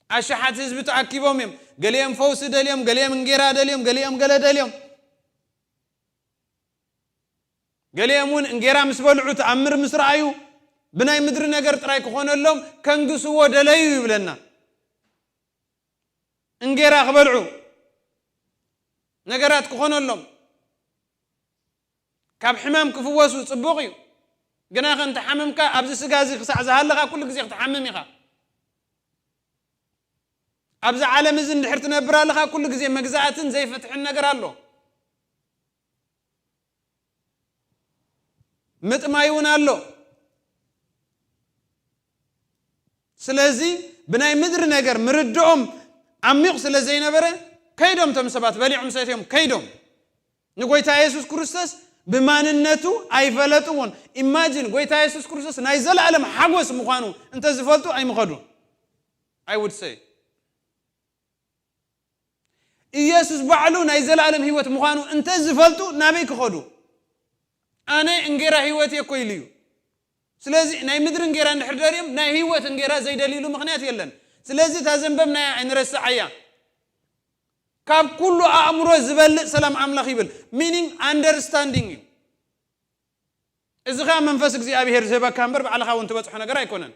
ኣሽሓት ህዝቢ ተኣኪቦም እዮም። ገሊኦም ፈውሲ ደልዮም፣ ገሊኦም እንጌራ ደልዮም፣ ገሊኦም ገለ ደልዮም። ገሊኦም እውን እንጌራ ምስ በልዑ፣ ተኣምር ምስ ረኣዩ፣ ብናይ ምድሪ ነገር ጥራይ ክኾነሎም ከንግስዎ ደለዩ ይብለና። እንጌራ ክበልዑ፣ ነገራት ክኾነሎም፣ ካብ ሕማም ክፍወሱ ጽቡቕ እዩ። ግና ከ እንተሓመምካ፣ ኣብዚ ስጋ እዚ ክሳዕ ዝሃለኻ ኩሉ ግዜ ክትሓምም ኢኻ። ኣብዚ ዓለም እዚ እንድሕር ትነብር ኣለኻ፣ ኩሉ ግዜ መግዛእትን ዘይፍትሕን ነገር ኣሎ። ምጥማይ እውን ኣሎ። ስለዚ ብናይ ምድሪ ነገር ምርድኦም ዓሚቕ ስለ ዘይነበረ፣ ከይዶም፣ እቶም ሰባት በሊዖም ሰትዮም ከይዶም። ንጎይታ የሱስ ክርስቶስ ብማንነቱ ኣይፈለጥዎን። ኢማጂን፣ ጎይታ የሱስ ክርስቶስ ናይ ዘለኣለም ሓጎስ ምዃኑ እንተዝፈልጡ ኣይምኸዱን። I would say ኢየሱስ ባዕሉ ናይ ዘለኣለም ህይወት ምዃኑ እንተ ዝፈልጡ ናበይ ክኸዱ? ኣነ እንጌራ ህይወት እየ እኮ ኢሉ እዩ። ስለዚ ናይ ምድሪ እንጌራ እንድሕር ደልዮም ናይ ህይወት እንጌራ ዘይደልይሉ ምኽንያት የለን። ስለዚ እታ ዘንበብናያ ኣይንረስዓያ። ካብ ኩሉ ኣእምሮ ዝበልጥ ሰላም ኣምላኽ ይብል። ሚኒንግ ኣንደርስታንዲንግ እዩ። እዚ ኸኣ መንፈስ እግዚኣብሔር ዝህበካ እምበር ባዕልኻ እውን ትበጽሖ ነገር ኣይኮነን።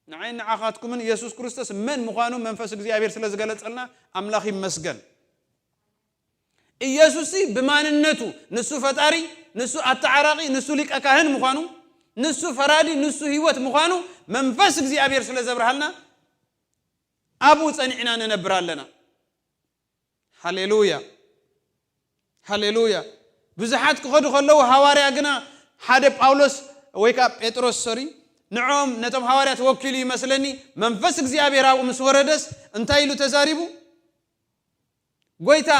ንዓይ ንዓኻትኩምን ኢየሱስ ክርስቶስ መን ምዃኑ መንፈስ እግዚኣብሔር ስለ ዝገለጸልና ኣምላኽ ይመስገን። ኢየሱስ ብማንነቱ ንሱ ፈጣሪ፣ ንሱ ኣተዓራቒ፣ ንሱ ሊቀ ካህን ምዃኑ፣ ንሱ ፈራዲ፣ ንሱ ህይወት ምዃኑ መንፈስ እግዚኣብሔር ስለ ዘብርሃልና ኣብኡ ጸኒዕና ንነብር ኣለና። ሃሌሉያ፣ ሃሌሉያ። ብዙሓት ክኸዱ ከለዉ ሃዋርያ ግና ሓደ ጳውሎስ ወይ ከኣ ጴጥሮስ፣ ሶሪ፣ ንዕኦም ነቶም ሃዋርያት ወኪሉ ይመስለኒ፣ መንፈስ እግዚኣብሔር ኣብኡ ምስ ወረደስ እንታይ ኢሉ ተዛሪቡ? ጎይታ፣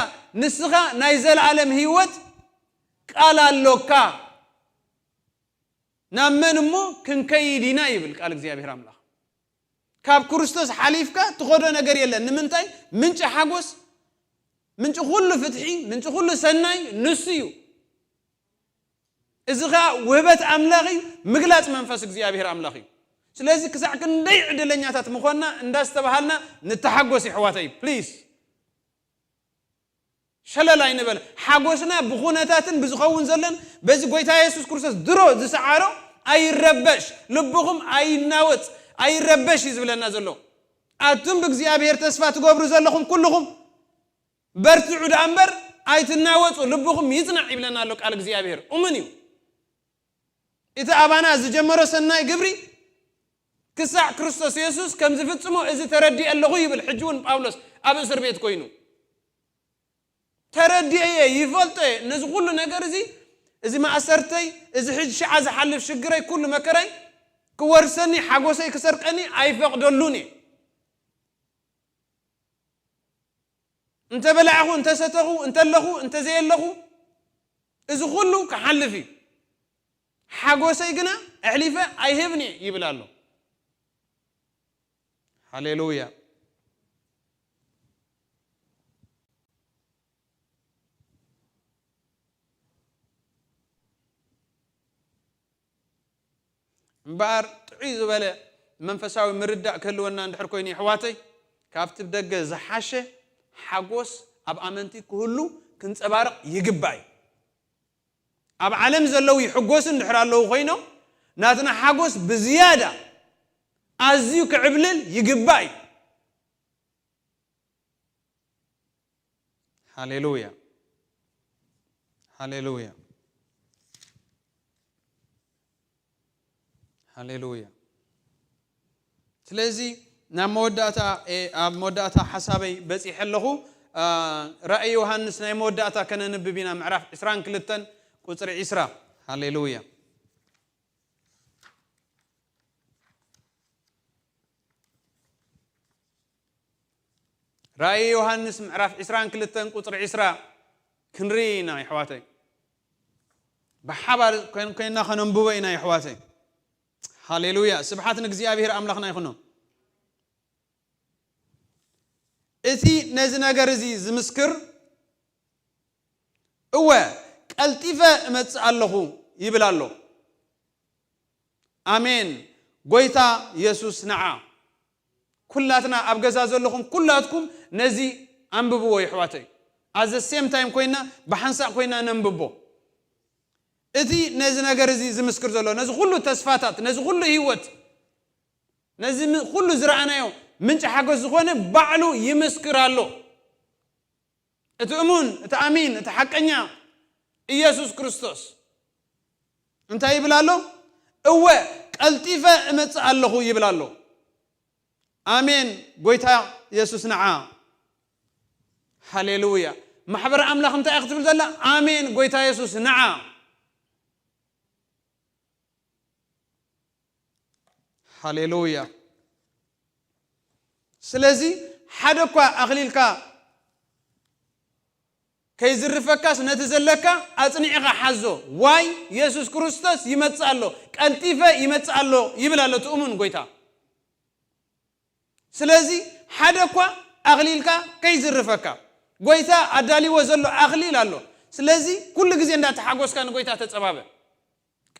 ንስኻ ናይ ዘለኣለም ህይወት ቃል ኣሎካ። ናብ መን እሞ ክንከይድ ኢና ይብል ቃል እግዚኣብሔር ኣምላኽ። ካብ ክርስቶስ ሓሊፍካ ትኸዶ ነገር የለን። ንምንታይ? ምንጪ ሓጎስ፣ ምንጪ ኩሉ ፍትሒ፣ ምንጪ ኩሉ ሰናይ ንሱ እዩ። እዚ ኸኣ ውህበት ኣምላኽ እዩ፣ ምግላጽ መንፈስ እግዚኣብሔር ኣምላኽ እዩ። ስለዚ ክሳዕ ክንደይ ዕድለኛታት ምኾንና እንዳስተባሃልና ንተሓጎስ የሕዋተይ፣ ፕሊዝ። ሸለል ኣይንበል። ሓጎስና ብኹነታትን ብዝኸውን ዘለን በዚ ጎይታ የሱስ ክርስቶስ ድሮ ዝሰዓሮ ኣይረበሽ፣ ልብኹም ኣይናወጽ፣ ኣይረበሽ እዩ ዝብለና ዘሎ። ኣቱም ብእግዚኣብሔር ተስፋ ትገብሩ ዘለኹም ኩልኹም በርትዑ ደኣ እምበር ኣይትናወጹ፣ ልብኹም ይጽናዕ ይብለና ኣሎ ቃል እግዚኣብሔር። እሙን እዩ። እቲ ኣባና ዝጀመሮ ሰናይ ግብሪ ክሳዕ ክርስቶስ የሱስ ከም ዝፍጽሞ እዚ ተረዲኤ ኣለኹ ይብል። ሕጂ እውን ጳውሎስ ኣብ እስር ቤት ኮይኑ ተረዲኤ እየ፣ ይፈልጦ እየ። ነዚ ኩሉ ነገር እዚ፣ እዚ ማእሰርተይ፣ እዚ ሕጂ ሽዓ ዝሓልፍ ሽግረይ፣ ኩሉ መከራይ ክወርሰኒ፣ ሓጎሰይ ክሰርቀኒ ኣይፈቕደሉን እየ። እንተ በላዕኹ፣ እንተ ሰተኹ፣ እንተ ኣለኹ፣ እንተ ዘየለኹ፣ እዚ ኩሉ ክሓልፍ እዩ። ሓጎሰይ ግና ኣሕሊፈ ኣይህብን እየ ይብል ኣሎ። ሃሌሉያ። እምበኣር ጥዑይ ዝበለ መንፈሳዊ ምርዳእ ክህልወና እንድሕር ኮይኑ፣ የሕዋተይ፣ ካብቲ ብደገ ዝሓሸ ሓጎስ ኣብ ኣመንቲ ክህሉ ክንጸባርቕ ይግባእ እዩ። ኣብ ዓለም ዘለዉ ይሕጎሱ እንድሕር ኣለዉ ኮይኖም፣ ናትና ሓጎስ ብዝያዳ ኣዝዩ ክዕብልል ይግባእ እዩ። ሃሌሉያ፣ ሃሌሉያ፣ ሃሌሉያ። ስለዚ ናብ መወዳእታ፣ እ፣ ኣብ መወዳእታ ሓሳበይ በጺሐ ኣለኹ። እ፣ ራእይ ዮሃንስ ናይ መወዳእታ ከነንብብ ኢና፣ ምዕራፍ ዕስራን ክልተን ቁጽሪ ዕስራ። ሃሌሉያ። ራእይ ዮሃንስ ምዕራፍ ዕስራን ክልተን ቁጽሪ ዕስራ ክንርኢ ኢና፣ የሕዋተይ። ብሓባር ኮይን-፣ ኮይንና ከነንብቦ ኢና፣ የሕዋተይ። ሃሌሉያ። ስብሓት ንእግዚኣብሔር ኣምላኽና ይኹኖ። እቲ ነዚ ነገር እዚ ዝምስክር፣ እወ፣ ቀልጢፈ እመጽእ ኣለኹ ይብል ኣሎ። ኣሜን። ጎይታ የሱስ ንዓ። ኩላትና ኣብ ገዛ ዘለኹም ኩላትኩም ነዚ ኣንብብዎ፣ የሕዋተይ። At the same time ኮይና፣ ብሓንሳእ ኮይና ነንብቦ። እቲ ነዚ ነገር እዚ ዝምስክር ዘሎ፣ ነዚ ኩሉ ተስፋታት፣ ነዚ ኩሉ ህይወት፣ ነዚ ም-፣ ኩሉ ዝረኣናዮ ምንጪ ሓጎስ ዝኾነ ባዕሉ ይምስክር ኣሎ። እቲ እሙን፣ እቲ ኣሚን፣ እቲ ሓቀኛ ኢየሱስ ክርስቶስ እንታይ ይብል ኣሎ? እወ፣ ቀልጢፈ እመጽእ ኣለኹ ይብል ኣሎ። ኣሜን። ጎይታ የሱስ ንዓ። ሃሌሉያ። ማሕበር ኣምላኽ እንታይ እያ ክትብል ዘላ? ኣሜን። ጎይታ የሱስ ንዓ። ሃሌሉያ። ስለዚ ሓደ እኳ ኣኽሊልካ ከይዝርፈካስ ነቲ ዘለካ ኣጽኒዕኻ ሓዞ። ዋይ የሱስ ክርስቶስ ይመጽእ ኣሎ፣ ቀልጢፈ ይመጽእ ኣሎ ይብል ኣሎ እቲ እሙን ጎይታ። ስለዚ ሓደ እኳ ኣኽሊልካ ከይዝርፈካ፣ ጎይታ ኣዳልይዎ ዘሎ ኣኽሊል ኣሎ። ስለዚ ኩሉ ግዜ እንዳተሓጎስካ ንጎይታ ተጸባበ።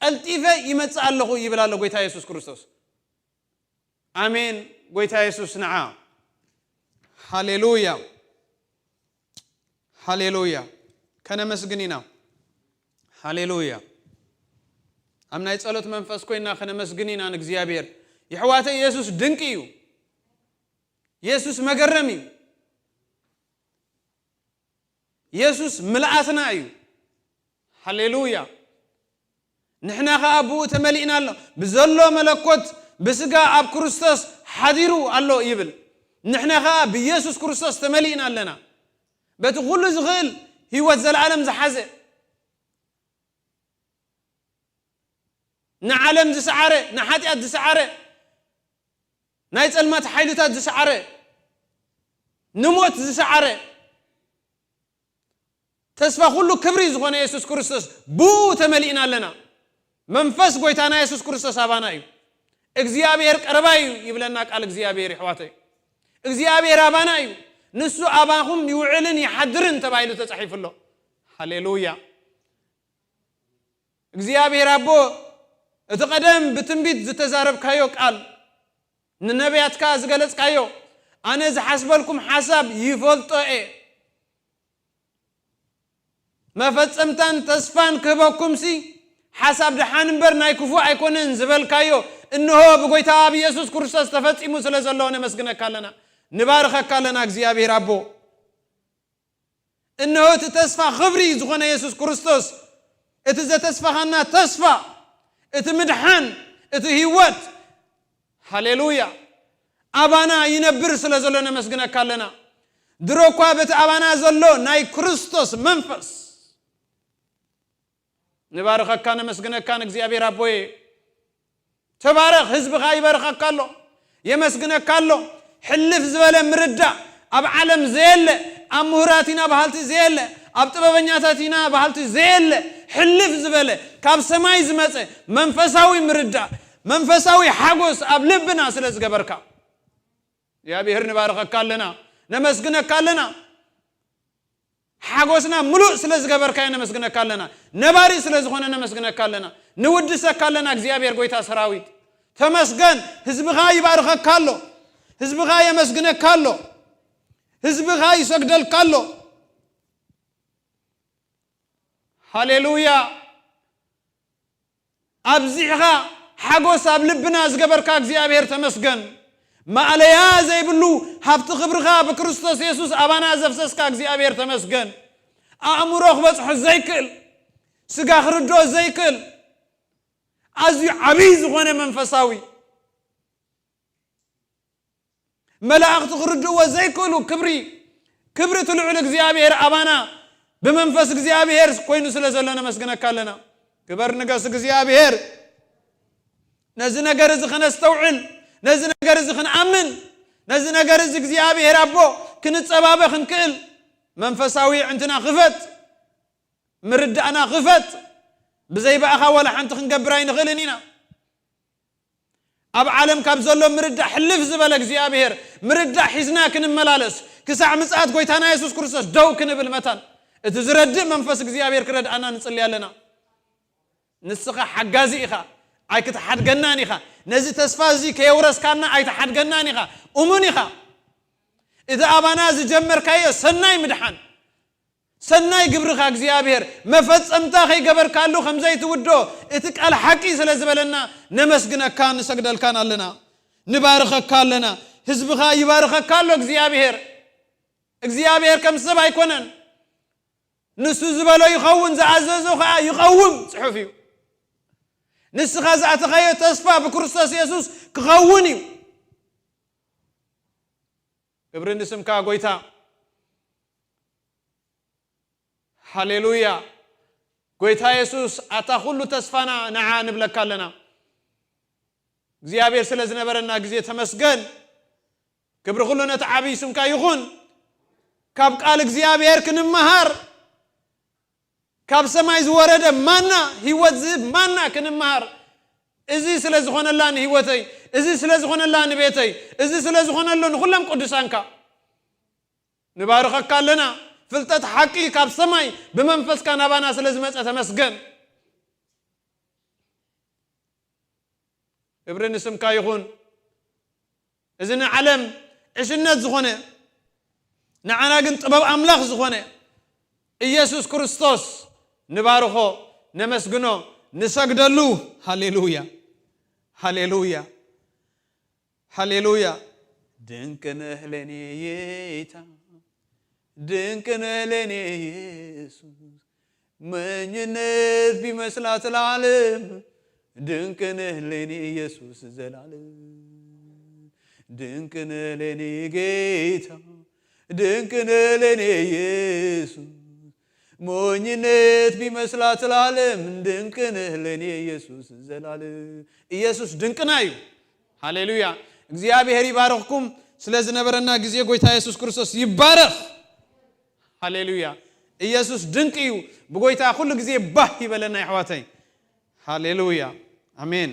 ቀልጢፈ ይመጽእ ኣለኹ ይብል ኣሎ ጎይታ የሱስ ክርስቶስ። ኣሜን። ጎይታ የሱስ ንዓ። ሃሌሉያ፣ ሃሌሉያ። ከነመስግን ኢና። ሃሌሉያ። ኣብ ናይ ጸሎት መንፈስ ኮይና ከነመስግን ኢና ንእግዚኣብሔር። የሕዋተይ፣ የሱስ ድንቂ እዩ። የሱስ መገረም እዩ። የሱስ ምልኣትና እዩ። ሃሌሉያ። ንሕና ኸኣ ብኡ ተመሊእና ኣሎ። ብዘሎ መለኮት ብስጋ ኣብ ክርስቶስ ሓዲሩ ኣሎ ይብል። ንሕና ኸኣ ብየሱስ ክርስቶስ ተመሊእና ኣለና። በቲ ኩሉ ዝኽእል ህይወት ዘለዓለም ዝሓዘ፣ ንዓለም ዝሰዓረ፣ ንሓጢኣት ዝሰዓረ፣ ናይ ጸልማት ሓይልታት ዝሰዓረ፣ ንሞት ዝሰዓረ፣ ተስፋ ኩሉ ክብሪ ዝኾነ የሱስ ክርስቶስ ብኡ ተመሊእና ኣለና። መንፈስ ጎይታና የሱስ ክርስቶስ ኣባና እዩ። እግዚኣብሔር ቀረባ እዩ ይብለና ቃል እግዚኣብሔር፣ ይሕዋተይ። እግዚኣብሔር ኣባና እዩ። ንሱ ኣባኹም ይውዕልን ይሓድርን ተባሂሉ ተጻሒፉ ኣሎ። ሃሌሉያ። እግዚኣብሔር ኣቦ፣ እቲ ቀደም ብትንቢት ዝተዛረብካዮ ቃል፣ ንነቢያትካ ዝገለጽካዮ፣ ኣነ ዝሓስበልኩም ሓሳብ ይፈልጦ እየ፣ መፈጸምታን ተስፋን ክህበኩምሲ፣ ሓሳብ ደሓን እምበር ናይ ክፉእ ኣይኮነን ዝበልካዮ፣ እንሆ ብጎይታ ብየሱስ ክርስቶስ ተፈጺሙ ስለ ዘሎ ነመስግነካ ኣለና፣ ንባርኸካ ኣለና እግዚኣብሔር ኣቦ። እንሆ እቲ ተስፋ ክብሪ ዝኾነ የሱስ ክርስቶስ፣ እቲ ዘተስፋኻና ተስፋ፣ እቲ ምድሓን፣ እቲ ህይወት፣ ሃሌሉያ፣ ኣባና ይነብር ስለ ዘሎ ነመስግነካ ኣለና። ድሮ እኳ በቲ ኣባና ዘሎ ናይ ክርስቶስ መንፈስ ንባርኸካ፣ ነመስግነካ ንእግዚኣብሔር ኣቦየ። ተባረኽ፣ ህዝብኻ ይባርኸካ ኣሎ፣ የመስግነካ ኣሎ። ሕልፍ ዝበለ ምርዳእ ኣብ ዓለም ዘየለ፣ ኣብ ምሁራት ኢና በሃልቲ ዘየለ፣ ኣብ ጥበበኛታት ኢና በሃልቲ ዘየለ፣ ሕልፍ ዝበለ ካብ ሰማይ ዝመጸ መንፈሳዊ ምርዳእ፣ መንፈሳዊ ሓጎስ ኣብ ልብና ስለ ዝገበርካ እግዚኣብሔር ንባርኸካ ኣለና፣ ነመስግነካ ኣለና። ሓጎስና ምሉእ ስለ ዝገበርካዮ ነመስግነካ ኣለና። ነባሪ ስለ ዝኾነ ነመስግነካ ኣለና። ንውድሰካ ኣለና እግዚኣብሔር ጎይታ ሰራዊት። ተመስገን፣ ህዝብኻ ይባርኸካ ኣሎ። ህዝብኻ የመስግነካ ኣሎ። ህዝብኻ ይሰግደልካ ኣሎ። ሃሌሉያ። ኣብዚሕኻ ሓጎስ ኣብ ልብና ዝገበርካ እግዚኣብሔር ተመስገን። ማእለያ ዘይብሉ ሃብቲ ክብርኻ ብክርስቶስ የሱስ ኣባና ዘፍሰስካ እግዚኣብሔር ተመስገን። ኣእምሮ ክበጽሖ ዘይክእል፣ ስጋ ክርድኦ ዘይክእል፣ ኣዝዩ ዓብዪ ዝኾነ መንፈሳዊ መላእኽቲ ክርድእዎ ዘይክእሉ ክብሪ፣ ክብሪ እቲ ልዑል እግዚኣብሔር ኣባና ብመንፈስ እግዚኣብሔር ኮይኑ ስለ ዘሎ ነመስግነካ ኣለና። ክበር ንገስ እግዚኣብሔር። ነዚ ነገር እዚ ከነስተውዕል፣ ነዚ ነገር እዚ ክንኣምን፣ ነዚ ነገር እዚ እግዚኣብሔር ኣቦ ክንጸባበ ክንክእል መንፈሳዊ ዕንትና ክፈት፣ ምርዳእና ክፈት። ብዘይ ብኣኻ ዋላ ሓንቲ ክንገብር ኣይንኽእልን ኢና። ኣብ ዓለም ካብ ዘሎ ምርዳእ ሕልፍ ዝበለ እግዚኣብሔር ምርዳእ ሒዝና ክንመላለስ፣ ክሳዕ ምጽኣት ጎይታና የሱስ ክርስቶስ ደው ክንብል መታን እቲ ዝረድእ መንፈስ እግዚኣብሔር ክረድኣና ንጽሊ ኣለና። ንስኻ ሓጋዚ ኢኻ፣ ኣይክትሓድገናን ኢኻ። ነዚ ተስፋ እዚ ከየውረስካና ኣይትሓድገናን ኢኻ። እሙን ኢኻ። እቲ ኣባና ዝጀመርካዮ ሰናይ ምድሓን፣ ሰናይ ግብርኻ እግዚኣብሔር መፈጸምታ ከይገበርካሉ ከም ዘይትውዶ እቲ ቃል ሓቂ ስለ ዝበለና ነመስግነካ፣ ንሰግደልካን ኣለና፣ ንባርኸካ ኣለና። ህዝብኻ ይባርኸካ ኣሎ እግዚኣብሔር። እግዚኣብሔር ከም ሰብ ኣይኮነን። ንሱ ዝበሎ ይኸውን፣ ዝኣዘዞ ኸዓ ይቐውም ጽሑፍ እዩ። ንስኻ ዝኣተኻዮ ተስፋ ብክርስቶስ የሱስ ክኸውን እዩ። ክብሪ ንስምካ ጎይታ። ሃሌሉያ። ጎይታ የሱስ ኣታ ኩሉ ተስፋና ንዓ ንብለካ ኣለና። እግዚኣብሔር ስለ ዝነበረና ግዜ ተመስገን። ክብሪ ኩሉ ነቲ ዓብዪ ስምካ ይኹን። ካብ ቃል እግዚኣብሔር ክንመሃር፣ ካብ ሰማይ ዝወረደ ማና፣ ህይወት ዝህብ ማና ክንመሃር፣ እዚ ስለ ዝኾነላ ንህይወተይ፣ እዚ ስለ ዝኾነላ ንቤተይ፣ እዚ ስለ ዝኾነሉ ንኹሎም ቅዱሳንካ ንባርኸካ ኣለና። ፍልጠት ሓቂ ካብ ሰማይ ብመንፈስካ ናባና ስለ ዝመጸ ተመስገን። ክብሪ ንስምካ ይኹን። እዚ ንዓለም ዕሽነት ዝኾነ፣ ንዓና ግን ጥበብ ኣምላኽ ዝኾነ ኢየሱስ ክርስቶስ ንባርኾ፣ ነመስግኖ፣ ንሰግደሉ። ሃሌሉያ፣ ሃሌሉያ፣ ሃሌሉያ። ድንቅ ነህ ለኔ ጌታ፣ ድንቅ ነህ ለኔ ኢየሱስ፣ ሞኝነት ቢመስላት ለዓለም፣ ድንቅ ነህ ለኔ ኢየሱስ ዘላለም። ድንቅ ነህ ለኔ ጌታ፣ ድንቅ ነህ ለኔ ኢየሱስ፣ ሞኝነት ቢመስላት ለዓለም፣ ድንቅ ነህ ለኔ ኢየሱስ ዘላለም። ኢየሱስ ድንቅና እዩ። ሃሌሉያ። እግዚኣብሔር ይባርኽኩም። ስለ ዝነበረና ግዜ ጎይታ የሱስ ክርስቶስ ይባረኽ። ሃሌሉያ። ኢየሱስ ድንቅ እዩ። ብጎይታ ኩሉ ግዜ ባህ ይበለና የሕዋተይ። ሃሌሉያ። ኣሜን።